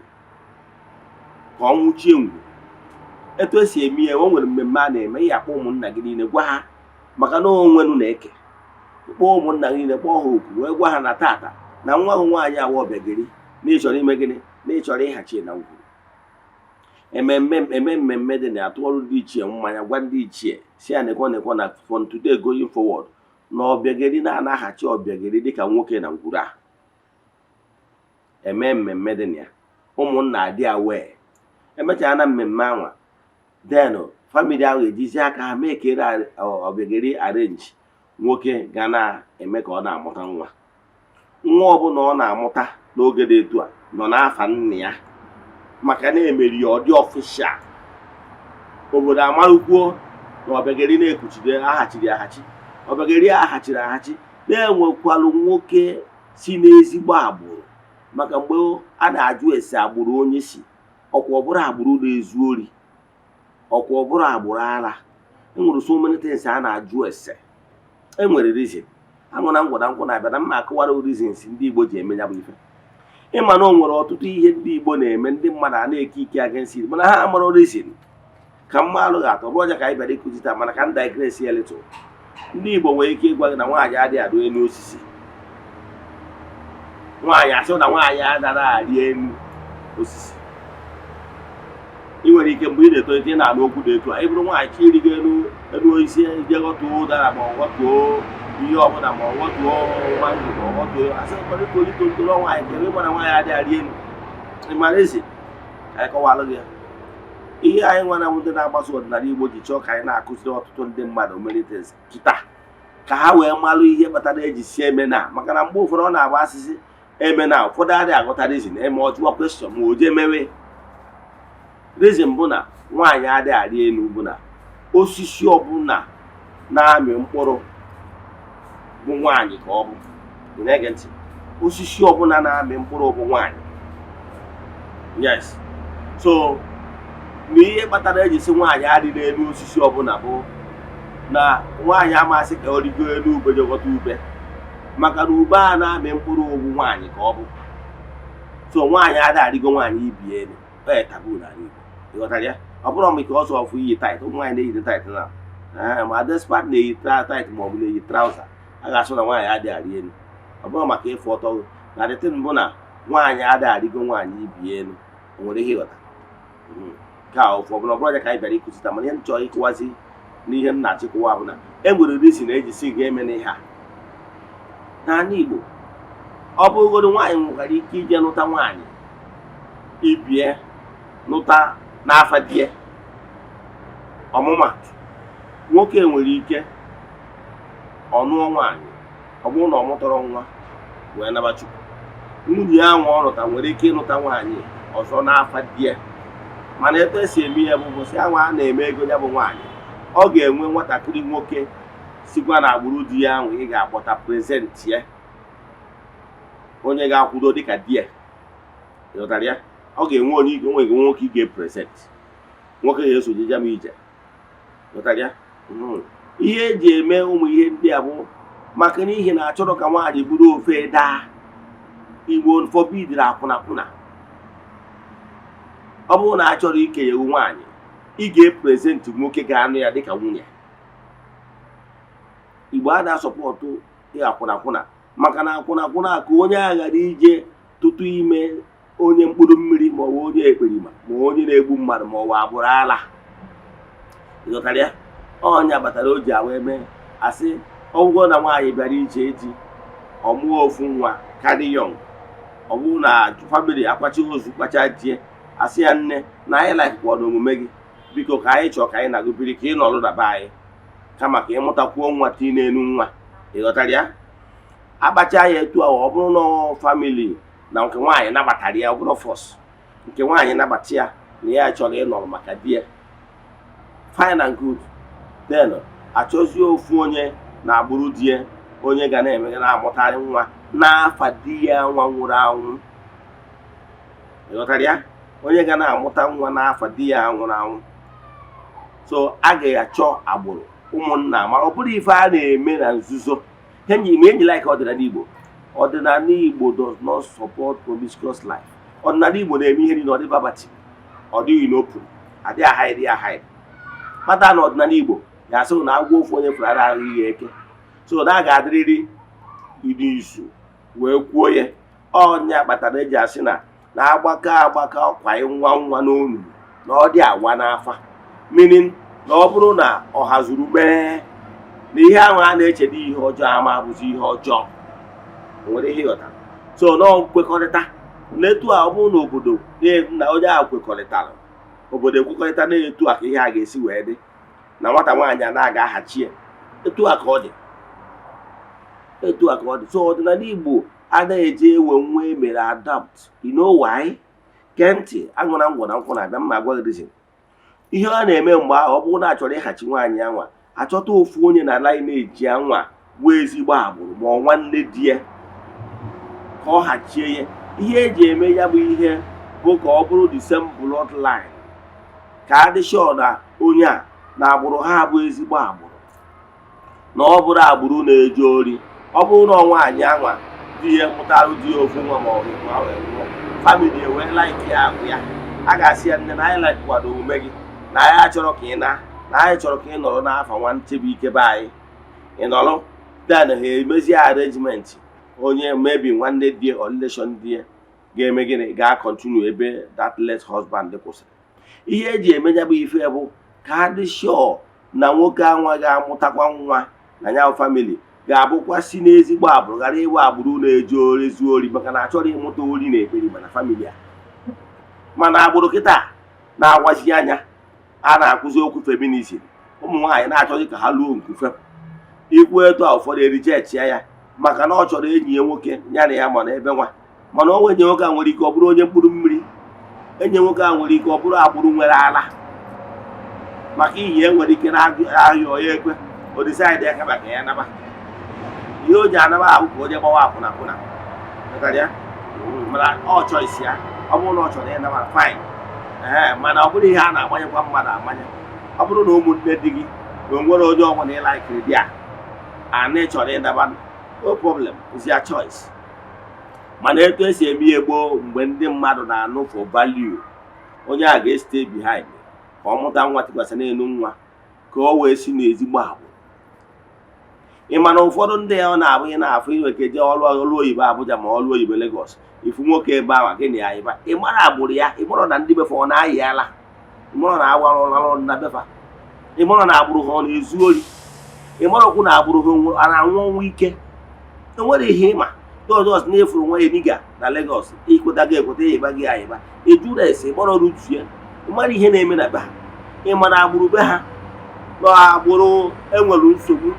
ka ọ nwụchie ngwu. Etu esi eme ya, o nwere mmemme a na-eme ya, akpọ ụmụnna gị niile, gwa ha, maka na onwenu na-eke, kpọọ ụmụnna gị niile, kpọọ ha oku, wee gwa ha na tata na nwa gị nwaanyị awa ọbịageri, na ịchọrọ ime gịnị? Na ịchọrọ ịhachi na ngwuru. Ememme eme mmemme dị na atụọrụ ndị ichie mmanya, gwa ndị ichie si ya nekwa nekwa na from today going forward, na ọbịageri na-anaghachi ọbịageri dịka nwoke na ngwuru a. Eme mmemme dị na ya, ụmụnna adị awee. Emechara na mmemme anwa, then family ahụ ejizi aka ha mee kere ọbịageri arrange nwoke ga na-eme ka ọ na-amụta nwa. Nwa ọbụla ọ na-amụta n'oge dị etu a nọ n'afa nna ya, maka na emeri ya ọ dị official, obodo amarụkwuo na ọbịageri na-ekuchide aghachiri aghachi. Ọbịageri aghachiri aghachi na-enwekwalụ nwoke si n'ezigbo agbụrụ, maka mgbe a na-ajụ ese agbụrụ onye si, ọkwa ọbụrụ agbụrụ na-ezu ori, ọkwa ọbụrụ agbụrụ ara. Enwere so many things a na-ajụ ese. Enwere reason aṅụ na ngwụ na nkwụ na-abịa na mma akụwara reasons ndị Igbo ji eme ya bụ ife. Ịma na o nwere ọtụtụ ihe ndị Igbo na-eme, ndị mmadụ a na-eke ike against it, mana ha amara reason. Ka mma alụ ga-atọ bụrụ ọja ka anyị bịara ịkụzi taa, mana ka m digress ya little. Ndị Igbo nwere ike ịgwa gị na nwaanyị adịghị adụ elu osisi. Nwaanyị asị na nwaanyị anaghị arị elu osisi. Ị nwere ike mgbe ị na-etolite, ị na-anụ okwu dị etu a. Ị bụrụ nwaanyị chi irigo elu elu osisi, je ghọtuo ụdara, ma ọ ghọtuo ihe ọbụla, ma ọ ghọtuo mango, ma ọ ghọtuo, asị ụfọdụ tolito ntoro nwaanyị ka ebe mana nwaanyị adịghị arị elu. Ị mara ezi ka anyị kọwalụ gị ya. Ihe anyị nwere ndị na-agbaso ọdịnala Igbo ji chọọ ka anyị na-akụziri ọtụtụ ndị mmadụ many things kịta, ka ha wee malụ ihe kpatara eji si eme na, maka na mgbe ụfọdụ ọ na-agba asịsị eme na ụfọdụ adịghị aghọta reason eme, ọ jụọ question ma o jee mewe. Reason bụ na nwaanyị adịghị arị elu bụ na osisi ọbụla na-amị mkpụrụ bụ nwaanyị ka ọ bụ. Ị na-ege ntị? Osisi ọbụla na-amị mkpụrụ bụ nwaanyị, yes. So na ihe kpatara eji sị nwaanyị adị n'elu osisi ọbụla bụ na nwaanyị amasị ka ọ rigo elu ube jegọta ube, maka na ube a na-amị mkpụrụ ogwu nwaanyị ka ọ bụ. So nwaanyị adịghị arịgo nwaanyị ibi elu. Ee, taboo n'ala Igbo. Ịghọtara ya? Ọ bụrụ maka ọsọ ọfụ iyi tight, ụmụ nwaanyị na-eyiri tight na ee, ma despite na-eyi tight ma ọ bụ na-eyi trouser, a ga-asụ na nwaanyị adịghị arị elu. Ọ bụrụ maka ịfụ ọtọ na the thing bụ na nwaanyị adịghị arịgo nwaanyị ibi elu. O nwere ihe ịghọta ka ofu ọbụla ọ bụrụ ya ka anyị bịara ịkụzi taa. Mana ihe m chọrọ ịkụwazi n'ihe m na-achịkọwa bụ na e nwere reason eji si ga-eme n'ihe a n'ala Igbo. Ọ bụrụgodo nwaanyị nwekwara ike ije nụta nwaanyị ibie nụta. N'afa di ya. Ọmụmatụ, nwoke nwere ike ọ nụọ nwaanyị, ọ bụrụ na ọ mụtọrọ nwa wee naba Chukwu, nwunye ya nwa ọ nụta nwere ike ịnụta nwaanyị ọzọ n'afa di ya. Mana etu esi eme ya bụ ụbọchị anwa a na-eme ego ya bụ nwaanyị, ọ ga-enwe nwatakịrị nwoke sikwa na agbụrụ di ya ahụ ị ga-akpọta present ya, onye ga-akwudo dịka di ya. Ịghọtara ya? Ọ ga-enwe onye onwe nwoke ị ga-epresent, nwoke ga-eso jeje m ije. Ghọtara ya? Ihe eji eme ụmụ ihe ndị a bụ maka n'ihi na achọrọ ka nwaanyị bụrụ ofe daa. Igbo forbidiri akwụnakwụna. Ọ bụrụ na a chọrọ ikenyewu nwaanyị, ị ga-epresent nwoke ga-anụ ya dịka nwunye. Igbo a na-asupport akwụnakwụna maka na akwụnakwụna ka onye agha ghara ije tụtụ ime onye mkpụrụ mmiri, ma ọ bụ onye ekperima, ma onye na-egbu mmadụ, ma ọ bụ agbụrụ ala. Ịghọtara ya? Ọnya batara o ji awa eme asị ọgwụgwọ na nwaanyị bịara ije di, ọmụọ ofu nwa karị young, ọ bụrụ na family akwacha ozu kwacha die, asị ya, "Nne, na anyị likekwa n'omume gị, biko ka anyị chọọ ka anyị na-agụ biri, ka ị nọrọ na be anyị kama ka ị mụtakwuo nwa tii n'elu nwa." Ịghọtara ya? Akpacha ya etu ahụ, ọ bụrụ na family na nke nwaanyị nabatara ya, ọ bụrụ force nke nwaanyị nabata ya na ya chọrọ ịnọrọ maka di ya, fine and good. Then achọzie ofu onye na-agbụrụ di ya, onye ga na-eme na-amụtarị nwa n'afa di ya nwa nwụrụ anwụ. Ịghọtara ya? Onye ga na-amụta nwa n'afa di ya nwụrụ anwụ. So a ga-achọ agbụrụ ụmụnna mara. Ọ bụrụ ife a na-eme na nzuzo, enyi ma enyi, like ọdịnala Igbo, ọdịnala Igbo does not support promiscuous life. Ọdịnala Igbo na-eme ihe niile ọ dị verbatim, ọ dịghị n'open, adịghị ahide ya hide. Kpata na ọdịnala Igbo ga-asị na agwọ ofu onye fụrụ ara ahụ ihe eke, so na a ga-adịrịrị n'izu wee kwuo ya. Ọnya kpatara eji asị na na-agbakọ agbakọ ọkwa nwa nwa n'onu na ọ dị awa n'afa, meaning na ọ bụrụ na ọ hazuru mee na ihe ahụ a na-echedo ihe ọjọọ ama abụzi ihe ọjọọ. O nwere ihe ịghọtara? So na nkwekọrịta n'etu a, ọ bụrụ na obodo na onye ahụ kwekọrịtara, obodo ekwekọrịta na etu a ka ihe a ga-esi wee dị, na nwata nwaanyị a na-aga ahachi ya, etu a ka ọ dị, etu a ka ọ dị. So ọdịnala Igbo anaghị eje ewe nwa emere adopt. You know why? Gee ntị, aṅụna ngwọ na nkwụ na-abịa mma agwa gị reason. Ihe ọ na-eme mgbe ahụ, ọ bụrụ na achọrọ ịhachi nwaanyị anwa, achọta ofu onye na lineage anwa bụ ezigbo agbụrụ, ma ọ nwanne di ya, ka ọ hachie ya. Ihe eji eme ya bụ ihe bụ ka ọ bụrụ the same bloodline, ka a dị sure na onye a na agbụrụ ha bụ ezigbo agbụrụ, na ọ bụrụ agbụrụ na-eje ori. Ọ bụrụ na nwaanyị anwa di ya mụtarụ di ya ofu nwa ma ọ bụ nwa wee nwụọ, family ewee like ya agwụ ya, a ga-asị ya, "Nne, na anyị like kwado omume gị, na anyị achọrọ ka ị na anyị chọrọ ka ị nọrọ n'afọ nwa nchebe be anyị, ị nọrọ." Then ha emezie arrangement, onye maybe nwanne di or relation di ya ga-eme gịnị, ga-continue ebe that late husband kwụsịrị. Ihe eji eme ya bụ ife bụ ka a dị sure na nwoke anwa ga-amụtakwa nwa na ya family ga-abụkwa si n'ezigbo agbụrụ, ghara ịbụ agbụrụ na-eje ori zuo ori, maka na achọrọ ịmụta ori na ekperi mana family a. Mana agbụrụ kịta na-agwazi anya, a na-akụzi okwu feminism, ụmụ nwaanyị na-achọghị ka ha luo nkufe ikwu etu a. Ụfọdụ erijetia ya maka na ọ chọrọ enyi ya nwoke ya na ya ma na ebe nwa, mana ọ enyi nwoke a nwere ike ọ bụrụ onye mkpụrụ mmiri, enyi nwoke a nwere ike ọ bụrụ agbụrụ nwere ala, maka ihi e nwere ike na-ahịa ya ekwe o decide ya kama ka ya naba. Ihe o ji anaba ahụ ka onye gbawa akwụna akwụna. Ghọtara ya? Mana ọ choice ya. Ọ bụrụ na ọ chọrọ ịnaba, fine. Ee, mana ọ bụrụ ihe a na-agbanyekwa mmadụ amanye, ọ bụrụ na ụmụnne di gị na o nwere onye ọbụla ị likeiri di a ana ị chọrọ ịnaba, no problem, is your choice. Mana etu esi eme ihe gboo, mgbe ndị mmadụ na-anụ for value, onye a ga-estay behind ka ọ mụta nwa tikwasị n'elu nwa, ka o wee si n'ezigbo agbụrụ. Ị ma na ụfọdụ ndị ọ na-abụ ị na-afụ inwe ka eje ọrụ ọrụ oyibo Abuja ma ọrụ oyibo Lagos, ifu nwoke ebe ahụ gị na ya ịba, ị mara agbụrụ ya, ị mara na ndị befa ọ na-ayị ala, ị mara na awa ọrụ na befa, ị mara na agbụrụ ha ọ na-ezu ori, ị mara okwu na agbụrụ ha a na-anwụ ọnwụ ike. Enwere ihe ịma jọjọs na-efuru nwa eniga na Lagos, ikweta gị ekweta, ịyịba gị ayịba, ejuru ese ịgbọrọ rutu ya. Ị mara ihe na-eme na be ha. Ị mara agbụrụ be ha na agbụrụ enwere nsogbu,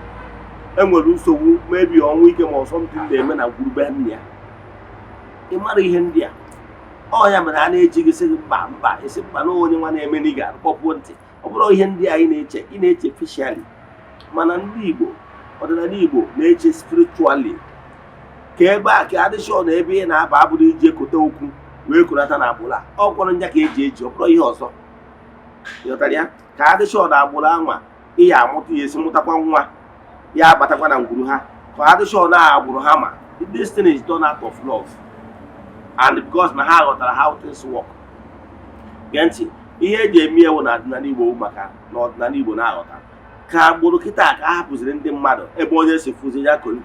enwere nsogbu, mebi ọnwụ ike ma ọsọ ntị na-eme na ngwuru be nna ya. Ị mara ihe ndị a. Ọ ya mere a na-eji gị sị gị mba, mba, esi mba na onye nwa na-eme na ị ga-akpọpụo ntị. Ọ bụrụ ihe ndị anyị na-eche, ị na-eche physically, mana ndị Igbo, ọdịnala Igbo na-eche spiritually, ka ebe a ka adịshọ na ebe ị na-aba abụrụ iji ekote okwu wee konata na agbụrụ a. Ọ kwọrọ nya ka eji eji, ọ bụrụ ihe ọzọ. Ịghọtara ya? Ka adịshọ na agbụrụ anwa ị ya amụta ya, esi mụtakwa nwa ya, abatakwa na ngwuru ha, ka adịshọ na agbụrụ ha. Ma this thing is done out of love and because na ha ghọtara how things work. Gee ntị, ihe eji eme ewu na ọdịnala Igbo bụ maka na ọdịnala Igbo na-aghọta ka agbụrụ kịta ka a hapụziri ndị mmadụ ebe onye si fụzi ya koro.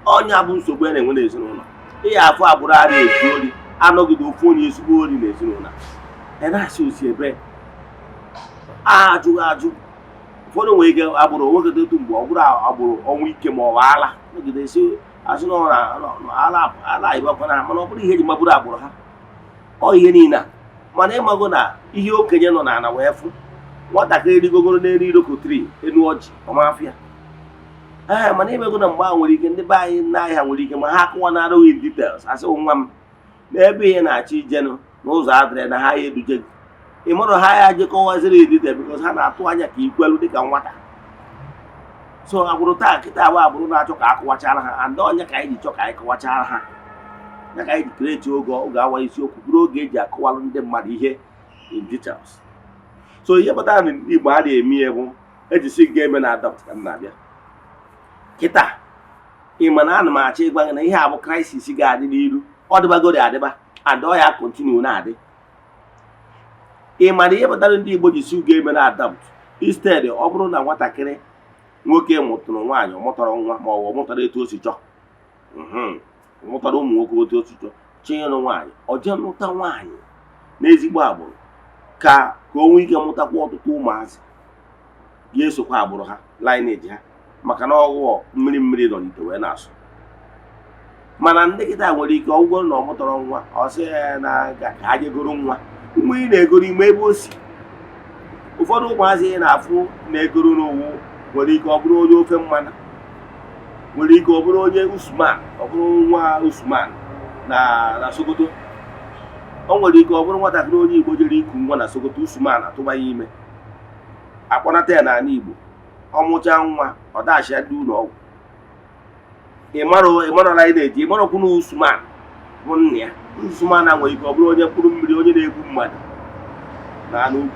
Ọnya bụ nsogbu a na-enwe n'ezinụlọ. Ịya afụ agbụrụ a na-ezu ori, anọgide ofu onye ezigbo ori n'ezinụlọ, ị na-asị osi ebe a ajụghị ajụ. Ụfọdụ nwere ike agbụrụ nwekọta otu mgbe ọ bụrụ agbụrụ ọnwụ ike ma ọ bụ ala nọgide si asị na ọ na ala ala ịbakwana ha, mana ọ bụrụ ihe eji magburu agbụrụ ha. Ọ ihe niile a, mana ịmago na ihe okenye nọ n'ala wee fụ nwatakịrị rigogoro n'elu iroko tree, elu ọjị ọmafịa. Ee, mana imego na mgbe ahụ nwere ike ndị be anyị n'ahịa nwere ike ma ha akụwa na arụghị details, asị nwa m n'ebe ihe na-achọ ijenụ n'ụzọ adịrị na ha ya eduje gị. Ị mụrụ ha ya jekọwaziri detail because ha na-atụ anya ka ikwelu dịka nwata. So agbụrụ taa kịta abụ agbụrụ na-achọ ka akụwachara ha, and ọnya ka anyị ji chọ ka anyị kọwachara ha ya, ka anyị ji create oge awa isiokwu bụrụ oge eji akọwalụ ndị mmadụ ihe in details. So ihe kpatara na Igbo a na-eme ya bụ ejisi ga-eme na adopt ka m na-abịa kịta. Ị ma na ana m achọ ịgwa gị na ihe a bụ crisis ga-adị n'iru. Ọ dịbagoro adịba and ọ ya continue na-adị. Ị ma na ihe kpatara ndị Igbo ji si ga-eme na adopt instead, ọ bụrụ na nwatakịrị nwoke mụtụrụ nwaanyị, ọ mụtara nwa ma ọ bụ ọ mụtara etu o si chọọ, mụtara ụmụ nwoke otu o si chọọ, chọọ ịlụ nwaanyị, ọ jee lụta nwaanyị n'ezigbo agbụrụ ka o nwee ike mụtakwa ọtụtụ ụmụazị ga-esokwa agbụrụ ha, lineage ha, maka na ọghụghọ mmiri mmiri nọ n'ite wee na-asụ. Mana ndị kịta nwere ike ọgwụgwọ na ọ mụtara nwa, ọ sị ya na ka ha jegoro nwa. Mgbe ị na-egoro ime ebe o si, ụfọdụ ụmụazị ị na-afụ na-egoro n'owu nwere ike ọ bụrụ onye ofe mmanụ, nwere ike ọ bụrụ onye Usman, ọ bụrụ nwa Usman na Sokoto. O nwere ike ọ bụrụ nwatakịrị onye Igbo jere iku nwa na Sokoto, Usman atụba ya ime, akpọnata ya n'ala Igbo. Ọ mụchaa nwa, ọ dachia ndị ụlọ ọgwụ. Ịmarọla anyị na-eji ịmarọkwu na Usman bụ nna ya. Usman a nwere ike ọ bụrụ onye mkpụrụ mmiri, onye na-egbu mmadụ na anụ ugwu.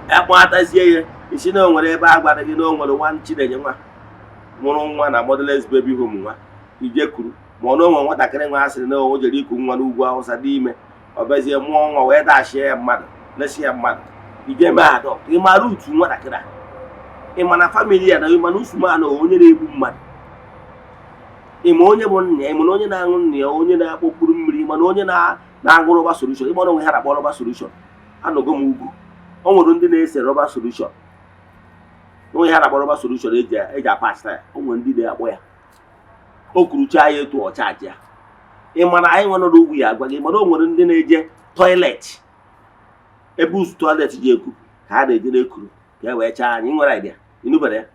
Akpọatazie ya isi na o nwere ebe a gwara gị na o nwere nwa Chinenye nwa mụrụ nwa na motherless baby home, nwa ije kuru, ma ọ na onwe nwatakịrị nwa a sịrị na o jere iku nwa n'ugwu Awụsa dị ime, ọ bịazie mụọ nwa wee dashie ya mmadụ, lesi ya mmadụ, ije mee adopt. Ị mara utu nwatakịrị a? Ị ma na family ya na ị ma na Usman onye na-egbu mmadụ? Ị ma onye bụ nna ya? Ị ma na onye na-aṅụ nna ya, onye na-akpọ mkpụrụ mmiri? Ị ma na onye na-aṅụ rubber solution? Ịma na onwe ha na-akpọ rubber solution? Anọgo m ugwu, o nwere ndị na-ese rubber solution, onwe ha na-akpọ rubber solution eji apasta ya. O nwere ndị na-akpọ ya, o kuruchaa ya etu ọchaji ya. Ị ma na anyị nwe nọ n'ugwu ya agwa gị, mana o nwere ndị na-eje toilet, ebe usu toilet ji eku ka ha na-eje na-ekuru ka e wee chaa anyị. Nwere idea ịnụbere ya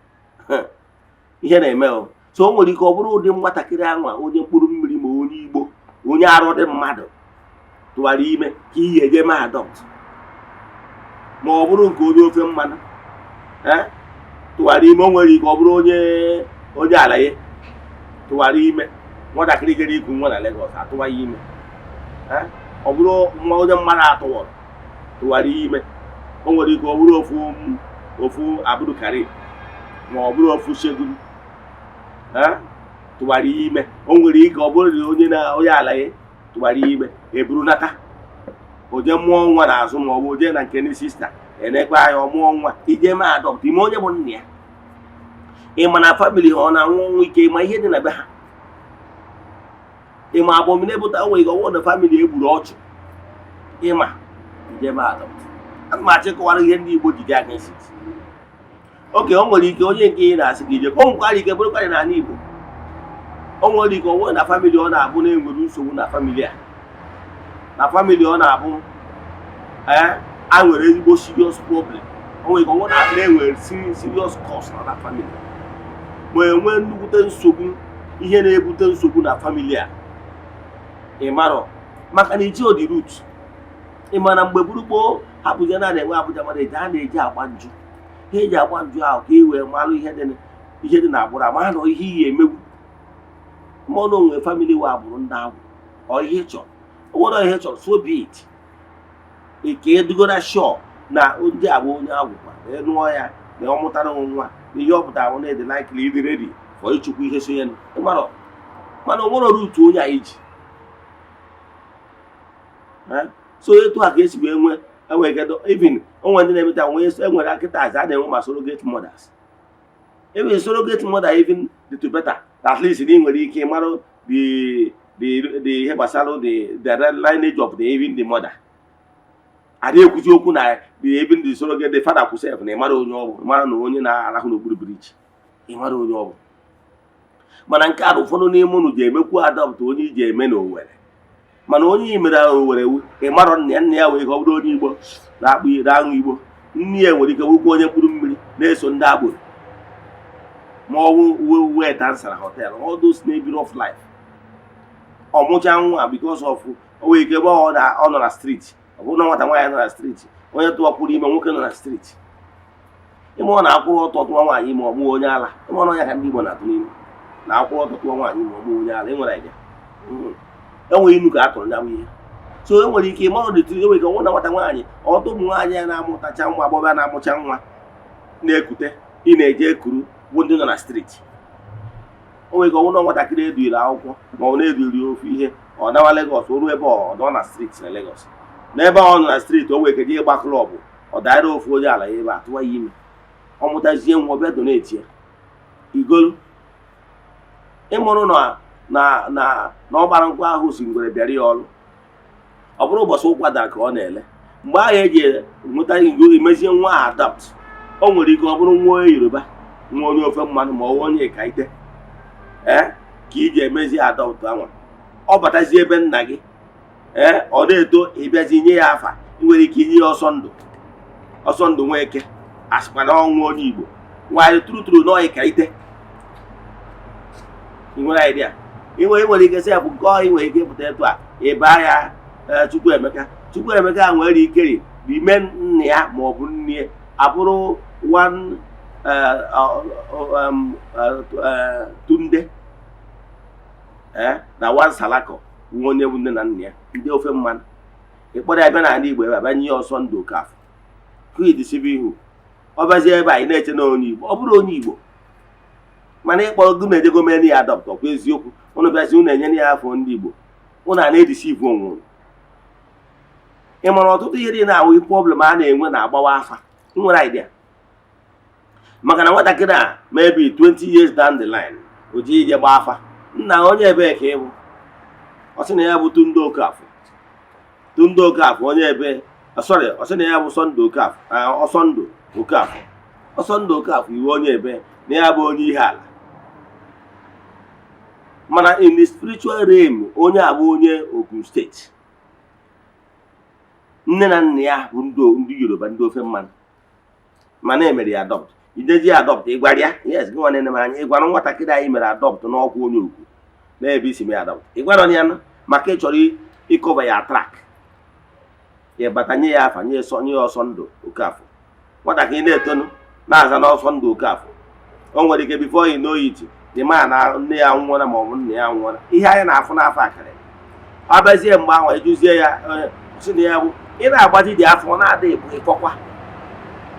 ihe na-eme o. So o nwere ike ọ bụrụ ụdị nwatakịrị anwa, onye mkpụrụ mmiri ma onye Igbo, onye arụ dị mmadụ tụwara ime ka iyi eje mee adopt, ma ọ bụrụ nke onye ofe mmanụ ee tụwara ime. O nwere ike ọ bụrụ onye ala ya tụwara ime, nwatakịrị jere iku nwa na Lagos atụwa ya ime. Ọ bụrụ nwa onye mmadụ atụwọrọ tụwara ime, o nwere ike ọ bụrụ ofu Abdulkarim ma ọ bụrụ ofu Segun tụwara ime. O nwere ike ọ bụrụ na onye na onye ala ya tụwara ime, eburu nata, o jee mụọ nwa n'azụ, ma ọ bụ jee na nke ndị sister enekwa anya, ọ mụọ nwa, ije mee adopt. Ime onye bụ nna ya? Ị ma na family ha ọ na-anwụ ọnwụ ike? Ị ma ihe dị na be ha? Ị ma abominable? O nwere ike ọ bụrụ na family egburu ọchụ. Ịma ije mee adopt. Ana m achọ ịkọwara ihe ndị Igbo ji dị against it. Oke o nwere ike onye nke ị na-asị ka ije, o nwekwara ike bụrụkwarị n'ala Igbo, o nwere ike ọ bụrụ na family ọ na-abụ na-enwere nsogbu na family a, na family ọ na-abụ Ee, a nwere ezigbo serious problem. O nwere ike ọ bụrụ na enwere serious cause na that family, ma enwee nnukwute nsogbu, ihe na-ebute nsogbu na family a. Ị marọ maka na iji odi root. Ị ma na mgbe gburu gboo hapụja na na-enwe Abuja marriage, a na-eji agba nju. Ha eji agba nju ahụ ka e wee malụ ihe dị na agbụrụ, ama na ihe iyi emegbu ma ọ na onwe family wa agbụrụ ndị agwụ. Ọ ihe ị chọrọ, o nwere ihe ị chọrọ, so be it. Ka edugora sure na ndị a bụ onye agwụkwa na ịnụọ ya na ọ mụtara nwa na ihe ọ pụtara bụ na ịdị likely ịdị ready for ịchụkwa ihe so ya. Ịmarọ mana o nwere root onye a iji. Eh? So etu a ka esi wee nwee enwere even onwe ndị na-emeta nwee enwere akịta aza a na-enwe ma surrogate mothers. Even surrogate mother even dị better, at least na ị nwere ike ịmarụ the ihe gbasara the lineage of the even the mother. Adị ekwuzi okwu na the even the surrogate, the father kwụsef na ịmara onye ọ bụ, ịmara na onye na-arahụ n'okpuru bridge, ịmara onye ọ bụ. Mana nke a bụ ụfọdụ n'ime unu ji emekwu adopt onye iji eme na Owere, mana onye i mere Owere ị marọ nna ya. Nna ya wee ka ọ bụrụ onye Igbo na-akpụ na-aṅụ Igbo, nne ya nwere ike bụrụkwa onye mkpụrụ mmiri na-eso ndị agboro, ma ọ bụ uwe uwe dansara hotel, all those na-ebi rough life. Ọ mụcha nwa because of o nwere ike ebe ọ nọ na street, ọ bụrụ na nwata nwaanyị nọ na street, onye tụwakwuru ime nwoke nọ na street, ime ọ na-akwụrụ ọtọ tụwa nwaanyị ime, ọ bụghị onye ala. Ime ọ ya ka ndị Igbo na-atụ n'ime na akwụrụ ọtọ tụwa nwaanyị ime, ọ bụghị onye ala. Ị nwere idea? Enweghị inu ka a tụrụ ya bụ ihe. So e nwere ike ịmara ọdịtụ, enwere ike ọnwụ na nwata nwaanyị, ọtụ ụmụ nwaanyị ya na-amụtacha nwa agbọghọ na-amụcha nwa na-ekute ị na-eje ekuru bụ ndị nọ na street. O nwere ike ọnwụ na nwatakịrị eduhiri akwụkwọ ma ọ na-eduhiri ofu ihe, ọ nawa Lagos, o ruo ebe ọ nọ na street na Lagos, n'ebe ọ nọ na street, o nwere ike jee ịgba club, ọ daara ofu onye ala ya ebe a, tụwa ya ime, ọ mụtazie nwa, ọbịa donate ya igolu. Ịmụrụ na ọ gbara nkwụ ahụ si ngwere bịara ya ọrụ. Ọ bụrụ ụbọchị ụkwa dara ka ọ na-ele mgbe ahụ eji nweta igo imezie nwa a adopt. O nwere ike ọ bụrụ nwa onye Yoruba, nwa onye ofe mmanụ, ma ọ bụ onye Ekaite ee ka iji emezi adopt anwa. Ọ batazie ebe nna gị ee, ọ na-eto, ịbịazi nye ya afa. Ị nwere ike inye ya ọsọ ndụ, ọsọ ndụ nweke, asịkwa na ọnwụ onye Igbo nwaanyị tụrụ tụrụ nọọ Ekaite. Ị nwere idea? Ị nwere ike sị ya bụ nke ọ ị nwere ike ịpụta etu a ịba ya ee, Chukwuemeka. Chukwuemeka nwere ike n'ime nna ya ma ọ bụ nne ya abụrụ one Tunde na one Salako, nwa onye bụ nne na nna ya ndị ofe mmanụ. Ịkpọrọ ya bịa n'ala Igbo ebe a, bịa nye ya ọsọ ndụ Okafọ kwidisibe ihu. Ọ bịazie ebe a, ị na-eche na onye Igbo, ọ bụrụ onye Igbo, mana ịkpọrọ gị na-ejego mee ya adopt. Ọkwa eziokwu, ụnụ bịazi ụnụ enye ya afọ ndị Igbo, ụnụ a na-edeceive onwe ụnụ. Ị mara ọtụtụ ihe dị na-awụ problem a na-enwe na-agbawa afa. Ị nwere idea? Maka na nwatakịrị a, maybe 20 years down the line, o ji ije gbaa afa, nna onye ebee ka ị bụ? Ọ sị na ya bụ Tunde Okafọ. Tunde Okafọ onye ebe? Sorry, ọ sị na ya bụ Sọnde Okafọ, Ọsọndụ Okafọ. Ọsọndụ Okafọ, iwe onye ebe? Na ya bụ onye ihe ala. Mana in the spiritual realm, onye a bụ onye Ogun State, nne na nna ya bụ ndị Yoruba, ndị ofe mmanụ, mana emere ya adopt. Idezi ya adopt, ị gwara ya? Yes, gị nwanne m anya, ị gwara nwatakịrị anyị mere adopt n'ọkwa onye ugwu n'ebe isi mee adopt? Ị gwara ya nụ maka ị chọrọ ịcover ya track, ya bata nye ya afa, nye ya nye ya ọsọ ndụ Okafọ. Nwatakịrị na-etonu na-aza n'ọsọ ndụ Okafọ. O nwere ike before you know it, the man na nne ya nwụọla ma ọ bụ nna ya nwụọla. Ihe anyị na-afụ n'afọ akara abịazie mgbe ahụ ejuzie ya sị na ya bụ ị na-agbaji dị afọ, ọ na-adị ịbụ ịkọkwa,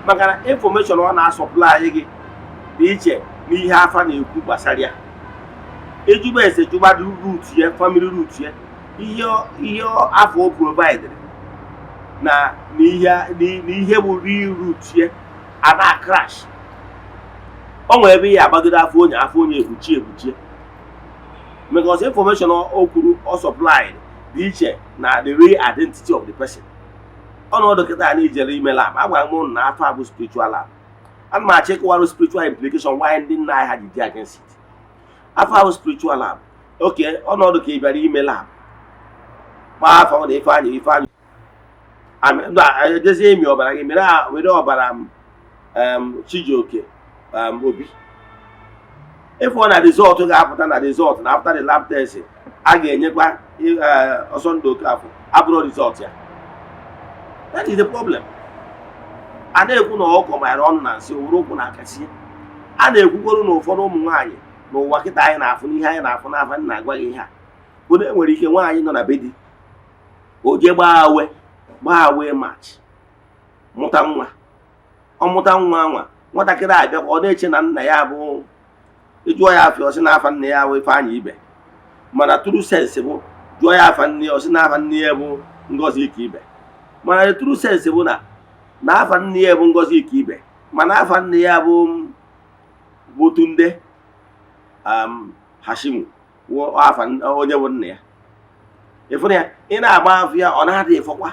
maka na information ọ na-asupply gị dị iche n'ihe afa na-ekwu gbasara ya. Ejụba ese, jụba root ya, family root ya, ihe afọ o provide na ihe bụ real root ya a na crash. O nwere ebe ihe agbagide afọ onye, afọ onye ekpuchi ekpuchie, because information o kwuru, ọ supplied dị iche na the real identity of the person. Ọnọdụ kịta anyị jere ime lab, agwara m ụnụ na afọ a bụ spiritual lab. Ana m achọ ịkọwarụ spiritual implication why ndị nna anyị ha ji dị against it. Afọ ahụ spiritual lab. Oke ọnọdụ ka ị bịara ime lab, gbaa afọ na Ifeanyị, Ifeanyị Ejezie imi ọbara gị mere were ọbara m Chijioke Obi ịfụ na result ga-apụta, na result na after the lab test a ga-enyekwa Ọsọndụ Okafọ abụrụ result ya. That is the problem. A na-ekwu na ọkọ manyere ọnụ na nsị were ụkwụ na akasie. A na-ekwukwaru na ụfọdụ ụmụ nwaanyị n'ụwa kịta anyị na-afụ n'ihe anyị na-afụ n'afa na-agwa gị ihe a bụ na enwere ike nwaanyị nọ na be di, o jee gbaa awe, gbaa awe match, mụta nwa. Ọ mụta nwa nwa nwatakịrị abịakwa, ọ na-eche na nna ya bụ, ịjụọ ya afịa, ọsị na afa nne ya bụ Ifeanyị Ibe. Mana true sense bụ, jụọ ya afa nne ya, ọsị na afa nne ya bụ Ngozi Ike Ibe. Mana the true sense bụ na afa nne ya bụ Ngozi Ike Ibe, mana afa nne ya bụ Tunde Hashimu wụ afa onye bụ nna ya. Ịfụrụ ya, ị na-agba afọ ya, ọ na-adị ịfọkwa.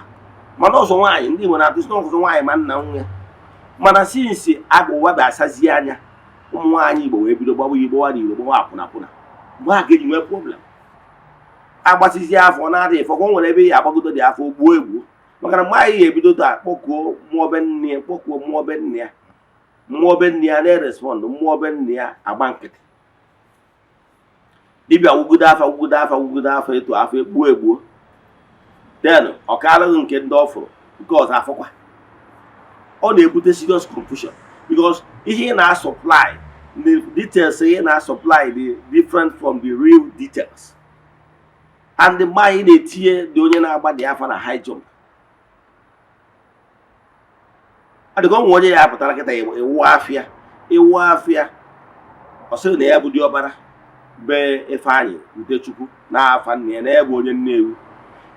Mana ọzọ nwaanyị, ndị Igbo na-atụsi n'ọzọ nwaanyị ma nna nwa ya. Mana since agba ụwa bụ asazie anya, ụmụ nwaanyị Igbo wee bido gbawa igbo gbawa n'Igbo, gbawa akwụna akwụna. Mgbe a ka eji nwee problem, agbasizie afọ, ọ na-adị ịfọkwa. O nwere ebe ya agbagodo dị afọ gbuo egbuo, maka na mgbe anyị ga-ebido taa kpọkuo mmụọ be nne ya, kpọkuo mmụọ be nne ya, mmụọ be nne ya na-erespond, mmụọ be nne ya agba nkịtị. Dibịa wugodo afa, wugodo afa, wugodo afa, etu afọ egbuo egbuo, then ọ karịghị nke ndị ọ fụrụ nke ọzọ afọkwa. Ọ na-ebute serious confusion because ihe ị na-supply, the details ị na-supply dị different from the real details. And mgbe anyị na-etinye dị onye na-agba dị afa na high jump, adịka ọ nwe onye ya pụtara kịta iwu afịa, iwu afịa, ọ sịrị na ya bụ diọkpara be Ifeanyị Udechukwu na-afa nna ya, na ya bụ onye Nnewi.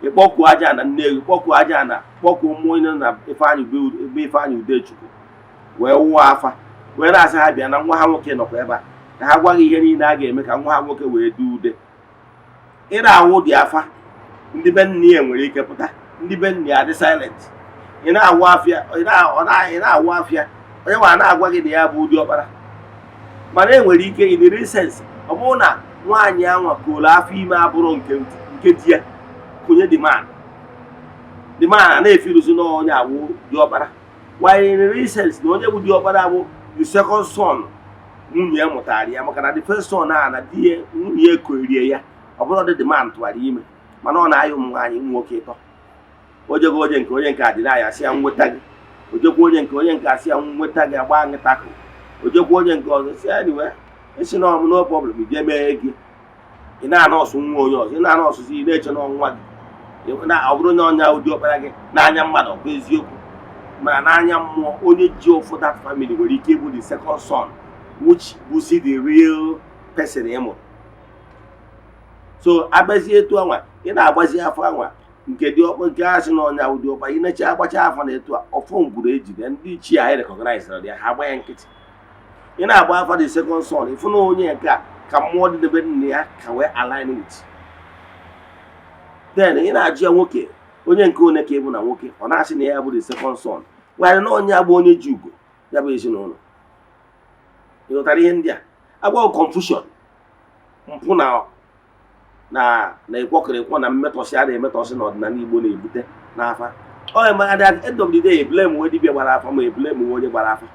Ịkpọkuo aja na Nnewi, kpọkuo aja na, kpọkuo mmụọ onye na Ifeanyị be Ifeanyị Udechukwu, wee wụọ afa, wee na-asị ha bịa na nwa ha nwoke nọkwa ebe a, ka ha gwa gị ihe niile a ga-eme ka nwa ha nwoke wee dị ude. Ị na-awụ dị afa, ndị be nne ya nwere ike pụta, ndị be nne ya adị silent. Ị na-awụ afịa, ị na-awụ afịa, onye nwa na-agwa gị na ya bụ ụdị ọkpara. Mana e nwere ike in the real sense, ọ bụrụ na nwaanyị anwa koro afọ ime abụrụ nke di ya konye the man, the man a na-efiruzi na onye awụ diọkpara, while in the real sense na onye bụ diọkpara bụ the second son nwunye ya mụtara ya, maka na the first son a na di ya, nwunye ya korie ya. Ọ bụrụ dị the man tụwara ime, mana ọ na-ayụ ụmụ nwaanyị nwoke ịtọ. Ojego onye nke, onye nke adịna ya asị ya nweta gị, ojekwa onye nke, onye nke asị ya nweta gị, agba nkịta. Ojekwa onye nke ọzọ si anyway, esi na ọmụ, no problem, ije mee gị. Ị na-ana ọsụ nwa onye ọzọ, ị na-ana ọsụsụ, ị na-eche na ọnwa gị ọ bụrụ na ọnya ụdị ọkpara gị n'anya mmadụ, ọ bụ eziokwu, mana n'anya mmụọ, onye ji ofu that family nwere ike ịbụ the second son, which bụzi the real person ị mụrụ. So abịazie etu anwa ị na-agbazi afọ anwa nke dị ọkpa, nke a sị na ọnya ụdị ọkpa, ị na-eche agbacha afọ na etu a ọfọ ngwuru ejide ndị ichie anyị recognize ya, ha agba ya nkịtị. Ị na-agba afa the second son, ịfụ na onye nke a ka mmụọ dị n'ebe nne ya ka wee align with. Then ị na-ajụ ya, nwoke, onye nke one ka ịbụ na nwoke, ọ na-asị na ya bụ the second son, nwanyị na onye bụ onye ji ugo ya bụ ezinụlọ. Ị ghọtara ihe ndị a agwaghị? Confusion, mpụ na ịkwọkịrịkwọ na mmetọsị a na-emetọsị n'ọdịnala Igbo na-ebute n'afa. Ọ ma at the end of the day, blame nwe dibịa gbara afa, ma eblame nwe onye gbara afa.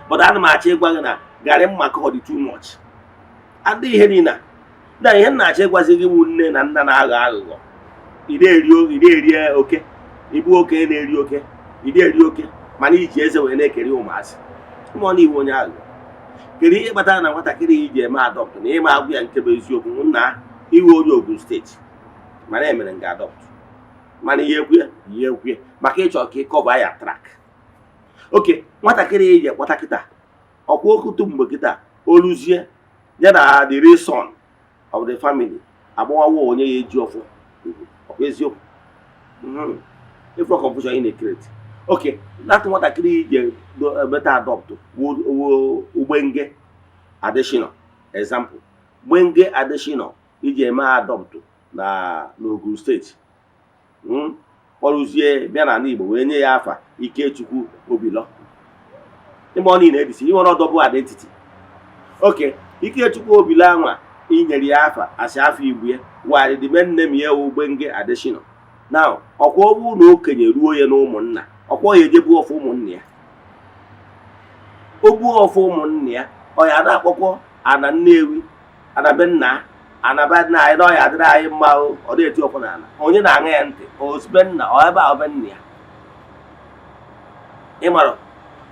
But ana m achọ ịgwa gị na garị mmakọ dị too much. Adị ihe niile a na ihe m na-achọ ịgwazi gị bụ nne na nna na-aghọ aghụghọ. Ị na-eri oke, ịbụ oke na-eri oke, ị na-eri oke, mana iji eze wee na-ekeri ụmụazị ụmụ na iwu onye aghụghọ. Kedu ihe kpatara na nwatakịrị iji eme adopt na ịma agwụ ya nke bụ eziokwu nna iwe onye Ogun Steeti, mana emere nga adopt, mana ihe ekwu ya, ihe ekwu ya maka ịchọ ka ị cover ya track oke nwatakịrị iji ekpọta kịta ọkwa okutu mgbe kịta oluzie ya na the real son of the family agbawawo onye ya eji ọfọ ọkwa eziokwu. Ifo confusion ị na-ecreate. Oke that nwatakịrị ije meta adopt wo Ugbenge Adesina, example, Gbenge Adesina iji eme adopt na n'Ogun Steeti, kpọrụzie bịa n'ala Igbo wee nye ya afa Ikechukwu Obilọ. Ịma ọ niile edisi inwere double identity. Oke Ikechukwu Obilọ anwa inyere ya afa asị afọ Igbo ya while the main name ya wụ Gbenge Adesina. Na ọkwa ọ bụrụ na okenye ruo ya na ụmụnna, ọkwa ya ejebu ọfọ ụmụnna ya, o gbuo ọfọ ụmụnna ya, ọ ya na-akpọkọ ana Nnewi, ana be nna, ana be nna anyị na ọ ya adịrị anyị mma o. Ọ na-eti ọfọ n'ala, onye na-aṅa ya ntị? Ozibe nna ọ ebe a be nna ya. Ị mara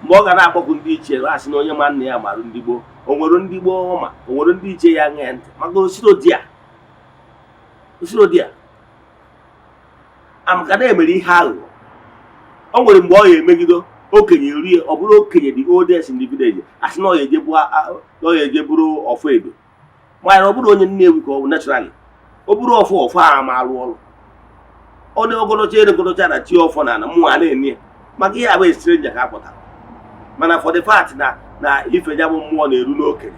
mgbe ọ ga na-akpọkụ ndị ichie, asị na onye ma nna ya mara ndị gboo. O nwere ndị gboo ma o nwere ndị ichie ya aṅa ya ntị maka osiro di ya, osiro di ya amaka na-emere ihe aghụghọ. O nwere mgbe ọ ya emegido okenye rie, ọ bụrụ okenye, the oldest in the village, asị na ọ ya eje na ọ ya eje bụrụ ọfọ edo. Mana ọ bụrụ onye Nnewi ka ọ bụ naturally, o bụrụ ọfọ, ọfọ a ma arụ ọrụ. Ọ na ogolocha erogolocha na chi ọfọ na ana mmụọ a na-ene ya maka ihe abụ stranger ka a pụtara. Mana for the fact na ife ya bụ mmụọ na-eru n'okenye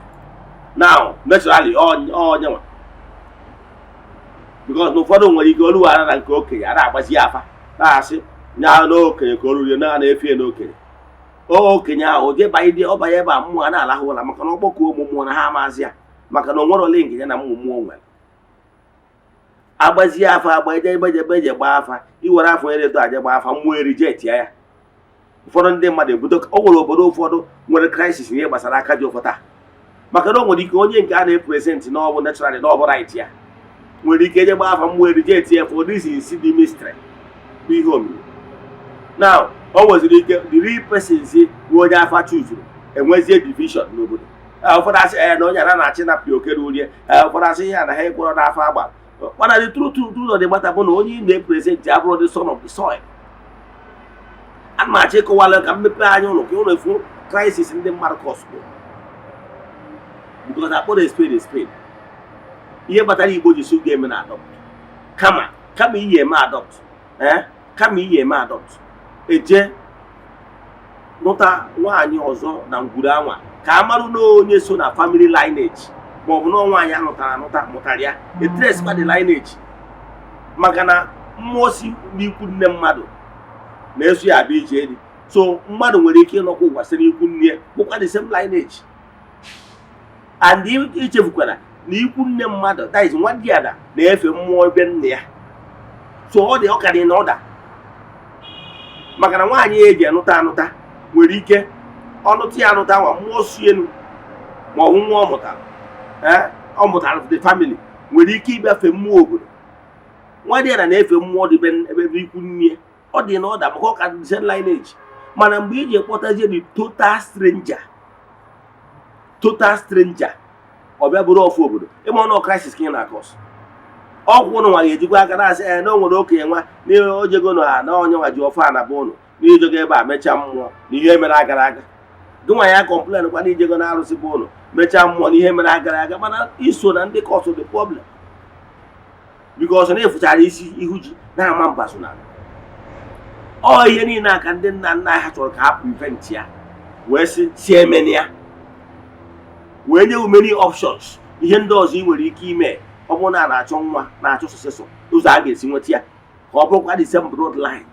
now, naturally onye nwa, because na ụfọdụ nwere ike olughara na nke okenye a na-agbazi afa na-asị nya n'okenye ka o ruru na na-efe n'okenye. Okenye ahụ o jee banye, ọ banye ebe a, mmụọ a na-alahụ ụra maka na ọgbakọ ụmụ mmụọ na ha amazi ya, maka na o nwere ole nke ya na ụmụ mmụọ nwere. Agbazie afa, agba eje ebe ebe eje gbaa afa, iwere afọ onye na-eto aje gbaa afa, mmụọ reject ya. Ụfọdụ ndị mmadụ ebudo o nwere obodo ụfọdụ nwere crisis ihe gbasara aka ji ụfọ taa, maka na o nwere ike onye nke a na-epresent na ọ bụ naturally na ọ bụ right ya nwere ike eje gbaa afa, mmụọ reject ya for reasons dị mystery, bụ ihe omimi. Now o nweziri ike the real person si bụ onye afa chuzuru, enwezie division n'obodo. Ụfọdụ asị na onye ara na-achị na pị okere urie. Ụfọdụ asị ihe a na ha ekwere n'afọ agba. Mana the truth of the matter bụ na onye ị na-epresent abụrụ the son of the soil. Ana m achọ ịkọwala ka mmepe anya ụlọ ka ụlọ efu crisis ndị mmadụ cause, because akpọrọ a spade a spade. Ihe kpatara Igbo ji si ga-eme na adopt, kama iyi eme adopt, kama iyi eme adopt, eje nụta nwaanyị ọzọ na ngwuru anwa ka a marụ na onye so na family lineage, ma ọ bụ na nwaanyị anụtara anụta mụtara ya, etrace the lineage, maka na mmụọ si n'ikwu nne mmadụ na-eso ya abịa ije edi. So mmadụ nwere ike ịnọkwa ụwa site n'ikwu nne ya, bụkwa the same lineage. And ichefukwara na ikwu nne mmadụ, that is nwa di ada, na-efe mmụọ ebe nne ya. So ọ dị ọ ka dị na ọda, maka na nwaanyị ya eji anụta anụta nwere ike ọnụta ya anụta nwa mmụọ si elu, ma ọ bụ nwa ọ mụtara, ọ mụtara the family nwere ike ịbịafe mmụọ obodo. Nwa di ya na-efe mmụọ dị ebe ikwu nne ya, ọ dị na ọda maka ọ ka dị same lineage. Mana mgbe iji kpọtazie the total stranger, total stranger, ọ bịa bụrụ ọfụ obodo, ịma ọnụ crisis ka ị na-acause. Ọgwụ ụnụ nwa ga-ejikwa aka na-asị na o nwere okenye nwa na ojego na onye nwa ji ọfọ ana be ụnụ na ijego ebe a mechaa mmụọ na ihe mere agara aga. Gị nwa ya complain kwa na ijego na arụsị bụ ụnụ mechaa mmụọ na ihe mere agara aga, mana iso na ndị cause the problem, because na efuchara isi ihu ji na-ama mba so na ọ ihe niile a ka ndị nna nna ha chọrọ ka ha prevent ya, wee sị si emena ya, wee nye many options, ihe ndị ọzọ ị nwere ike ime. Ọ bụrụ na a na-achọ nwa, na-achọ successor, ụzọ a ga-esi nweta ya ka ọ bụrụkwa the same broad line.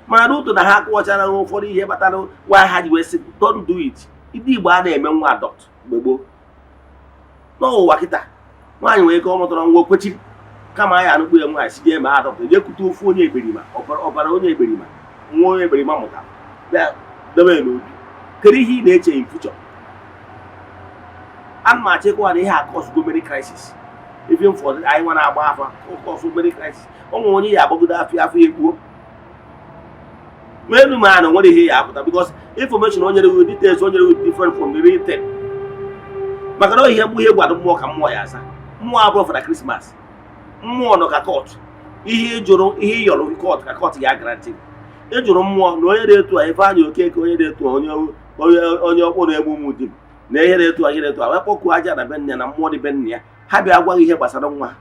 Mana n'ụtụ na ha akọwachara ha ụfọdụ ihe kpatara nwa ha ji wee sị don't do it. Ndị Igbo a na-eme nwa adopt mgbe gboo. N'ụwa kịta, nwaanyị nwere ike ọ mụtara nwa okwechiri, kama anyị anụkpu ya nwaanyị si jee mee adopt, jee kute ofu onye ekperima, ọbara onye ekperima, nwa onye ekperima mụtara, bịa debe ya n'obi. Kedu ihe ị na-eche in future? Ana m achọ ịkọwa na ihe a cause go many crisis, even for anyị nwa na-agba afa, cause many crisis. O nwere onye ya agbagodo afọ afọ ekpuo n'elu ma na nwere ihe ya apụta, because information o nyere gị, details o nyere gị, different from the real thing, maka na ọ ihe mgbu ihe gwado mmụọ ka mmụọ ya aza. Mmụọ abụrụ fara Christmas, mmụọ nọ ka court. Ihe ị jụrụ, ihe ị yọrọ court ka court ya grant. Ị jụrụ mmụọ na onye na-etu a, Ifeanyị Okeke, onye na-etu a, onye ọkpụ na-egbu ụmụ di m na ihe na-etu a, ihe na-etu a, wee kpọkuo aja na be nne ya na mmụọ dị be nne ya, ha bịa gwa gị ihe gbasara nwa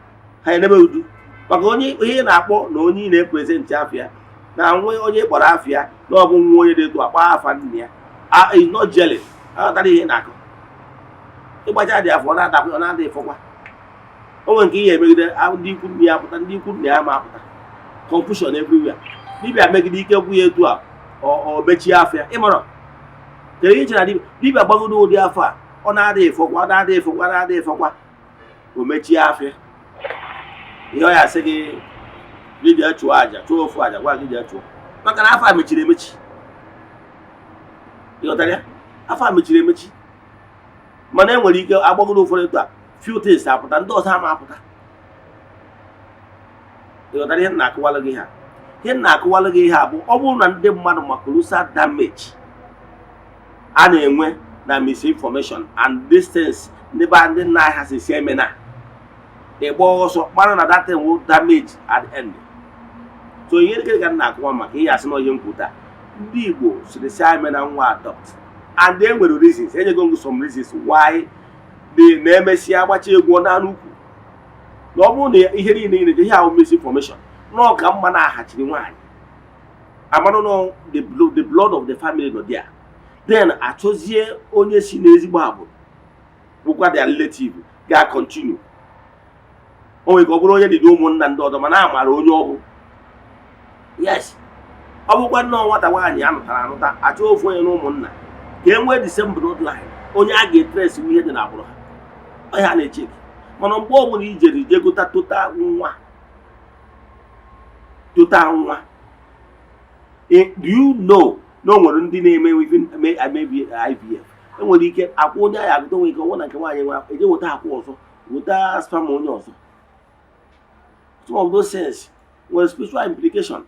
ha, enebe udu maka onye ihe ị na-akpọ na onye ị na-epresent afịa na nwa onye kpọrọ afịa na ọ bụ nwa onye na-etu akpọ afa nne ya a is not jelly. Aghọtara ihe ị na-akọ? Ịgbacha dị afọ, ọ na-adakwa, ọ na-ada ịfọkwa. O nwere nke ihe emegide ndị ikwu nne ya apụta, ndị ikwu nne ya ma apụta, confusion everywhere. Dibịa megide ike gwụ ya etu a, ọ mechie afịa. Ịmara kedu ihe chere na dibịa gbagodo ụdị afọ a, ọ na-ada ịfọkwa, ọ na-ada ịfọkwa, ọ na-ada ịfọkwa, o mechie afịa. Ihe ọ ya asị gị Gị jee chụọ aja, chụọ ofu aja, gwa gị jee chụọ, maka na afọ a mechiri emechi. Ịghọtara ya? Afọ a mechiri emechi, mana e nwere ike agbagoro ụfọdụ etu a, few things apụta, ndị ọzọ ama apụta. Ịghọtara ihe m na-akụwalụ gị ha? Ihe m na-akụwalụ gị ihe a bụ, ọ bụrụ na ndị mmadụ ma colossal damage a na-enwe na misinformation and distance, ndị be ndị nna anyị ha si eme na ịgba ọsọ mara na that thing will damage at the end. So ihe nkiri ka m na-akụwa maka ihe asị na ihe nkwuta, ndị Igbo siri si eme na nwa adopt, and e nwere reasons. Enyego m some reasons why the na-emesịa agbacha egwu na ukwu na ọ bụrụ na ihe niile ị na-eje ihe ahụ misinformation, na ọ ka mma na-aghachiri nwaanyị amarụ na the blood of the family nọ there, then achọzie onye si n'ezigbo agbụrụ bụkwa their relative ga-continue. O nwere ka ọ bụrụ onye dị ụmụnna ndị ọzọ, mana a mara onye ọ bụ. Yes, ọ bụkwa nnọọ nwata nwaanyị a nụtara anụta, achọ ofu onye na ụmụnna ka e nwee the same bloodline, onye a ga-etrace ihe dị n'agbụrụ ha, onye a na-echeki. Mana mgbe ọbụla i jere je gota tota nwa, tota nwa, do you know na o nwere ndị na-eme even maybe IVF? Enwere ike akwa onye ahụ agụta, nwere ike ọnwụ na nke nwaanyị nwe, eje weta akwa ọzọ, weta sperm onye ọzọ. Some of those things nwere spiritual implication.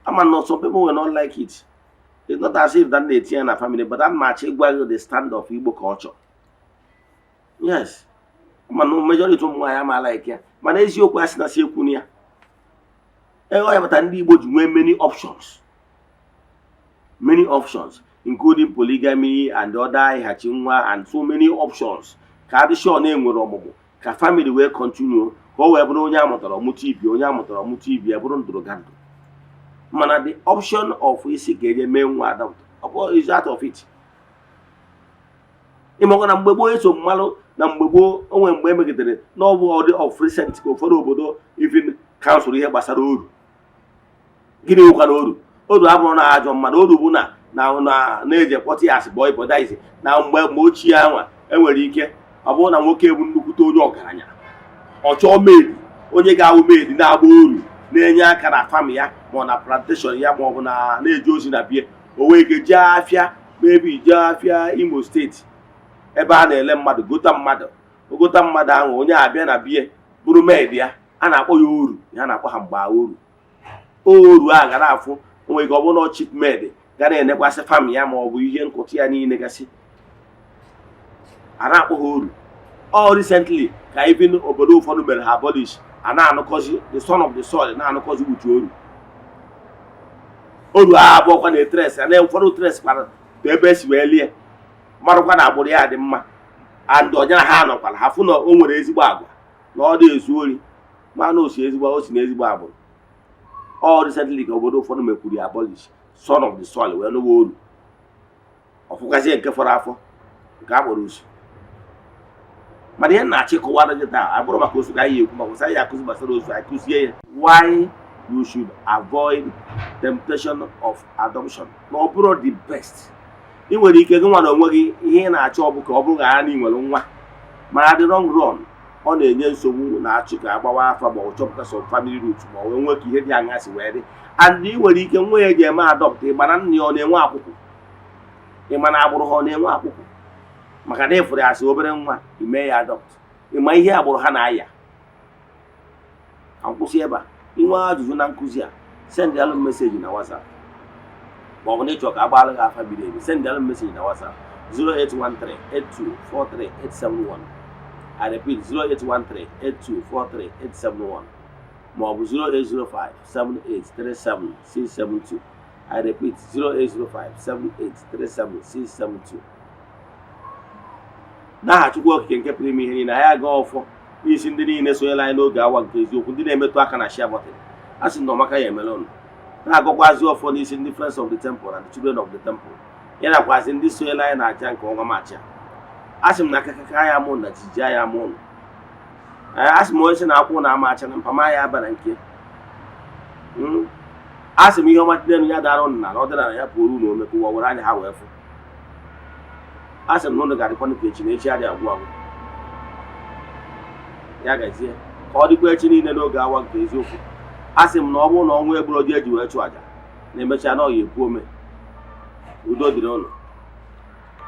Ama na some people will not like it. It's not as if that na-etinye na family, but I'm achọ ịgwa gị the stand of Igbo culture. Yes, mana majority ụmụ nwaanyị ama like ya, mana eziokwu asị na si ekwu ya. Ee, ọ ya pụtara ndị Igbo ji nwee many options, many options, including polygamy and other ịghachi nwa and so many options, ka adị sure na enwere ọmụmụ, ka family wee continue, ka o wee bụrụ onye amụtara ọmụta ibi, onye amụtara ọmụta ibi, ya bụrụ ndụrụgandụ. Mana the option of isi ka eje mee nwa adopt, ọ bụ is out of it. Ịmakwa na mgbe gboo, eso mmalụ na mgbe gboo, onwe mgbe emegidere na ọ bụ ọdị of recent ka ụfọdụ obodo even cancel ihe gbasara oru. Gịnị nwekwana oru? Oru abụrụ na ajọ mmadụ. Oru bụ na na-eji kpọta ya asị boy bọdaizi na mgbe ochie anwa. Enwere ike ọ bụrụ na nwoke bụ nnukwute onye ọgaranya, ọ chọọ maid, onye ga-awụ maid na-agba oru, na-enye aka na farm ya, ma ọ na plantation ya, ma ọ bụ na na-eje ozi na bie. O wee ike jee afịa, maybe jee afịa Imo Steeti ebe a na-ele mmadụ, gota mmadụ, ogota mmadụ ahụ, onye abịa na bie bụrụ maid ya. A na-akpọ ya oru. Ya na-akpọ ha mgbe oru. Oru a gara afụ, o nwere ike ọ bụrụ na chief maid ga na-enekwasị farm ya, ma ọ bụ ihe nkụtụ ya niile gasị, a na-akpọ ha oru. All recently ka even obodo ụfọdụ mere ha abolish. A na-anụkọzi the son of the soil na-anụkọzi uche oru. Oru a abụọkwa na etrace na ụfọdụ trace kwara ebe esi wee lie, marụkwa na agbụrụ ya dị mma, and ọnya na ha nọkwara ha fụ na o nwere ezigbo agwa, na ọ dị ezu ori, ma na osi ezigbo, o si na ezigbo agbụrụ. All recently ka obodo ụfọdụ mekwuru ya abolish, son of the soil wee nụwa oru, ọfụkwazie nke fọrọ afọ nke a kpọrọ osu. Mana ihe na-achọ ịkọwara gị taa abụrụ maka osu ka anyị ekwu, maka anyị akụzi gbasara osu, anyị kụzie ya why you should avoid temptation of adoption, na ọ bụrụ the best. Ị nwere ike gị nwa na onwe gị, ihe ị na-achọ ọ bụ ka ọ bụrụ ghara na ị nwere nwa, mana the long run ọ na-enye nsogbu, na-achụ ka agbawa afa ma ọ chọpụta some family root, ma ọ wee nwee ka ihe dị aṅa si wee dị. And ị nwere ike nwa ya eji eme adopt, ị mana nna ya ọ na-enwe akwụkwọ, ị mana agbụrụ ha ọ na-enwe akwụkwọ, maka na ịfụrụ ya asị obere nwa ime ya adopt, ịma ihe agbụrụ ha na-aya. Ka m kwụsị ebe a. Inwe ajụjụ na nkụzi a, send alụ message na WhatsApp, ma ọ bụ na ịchọ ka agbaala gị afa biri ebi, send alụ message na WhatsApp 08138243871. I repeat, 08138243871, ma ọ bụ 08057837672. I repeat, 08057837672. N'aha Chukwu Okike nke pụrụ ime ihe niile, anyị aga ọfọ n'isi ndị niile sonyere anyị n'oge awa nke eziokwu, ndị na-emetụ aka na share button. A sị na ọmaka ya emere ụnụ. Na-agọkwazi ọfọ n'isi ndị Friends of the Temple and the Children of the Temple, ya nakwazi ndị sonyere anyị na-aja nke ọnwa Maachị a. A sị m na akakaka ya mụ na jijiji ya mụ ụnụ. A sị m onye sị na akwụ na ama acha na mpama ya aba na nke. A sị m ihe ọma dị n'elu ya dara ụnụ na ọdịnala ya pụrụ unu ome ka ụwa were anya ha wee fụ. A sị m na ụnụ ga-adịkwa ka echi, na echi adịghị agwụ agwụ. Ya gazie, ka ọ dịkwa echi niile n'oge awa nke eziokwu. A sị m na ọ bụrụ na ọnwụ egburu ji eji wee chụ àjà na emechaa na ọ ga-ekwu ome. Udo dịrị ụnụ.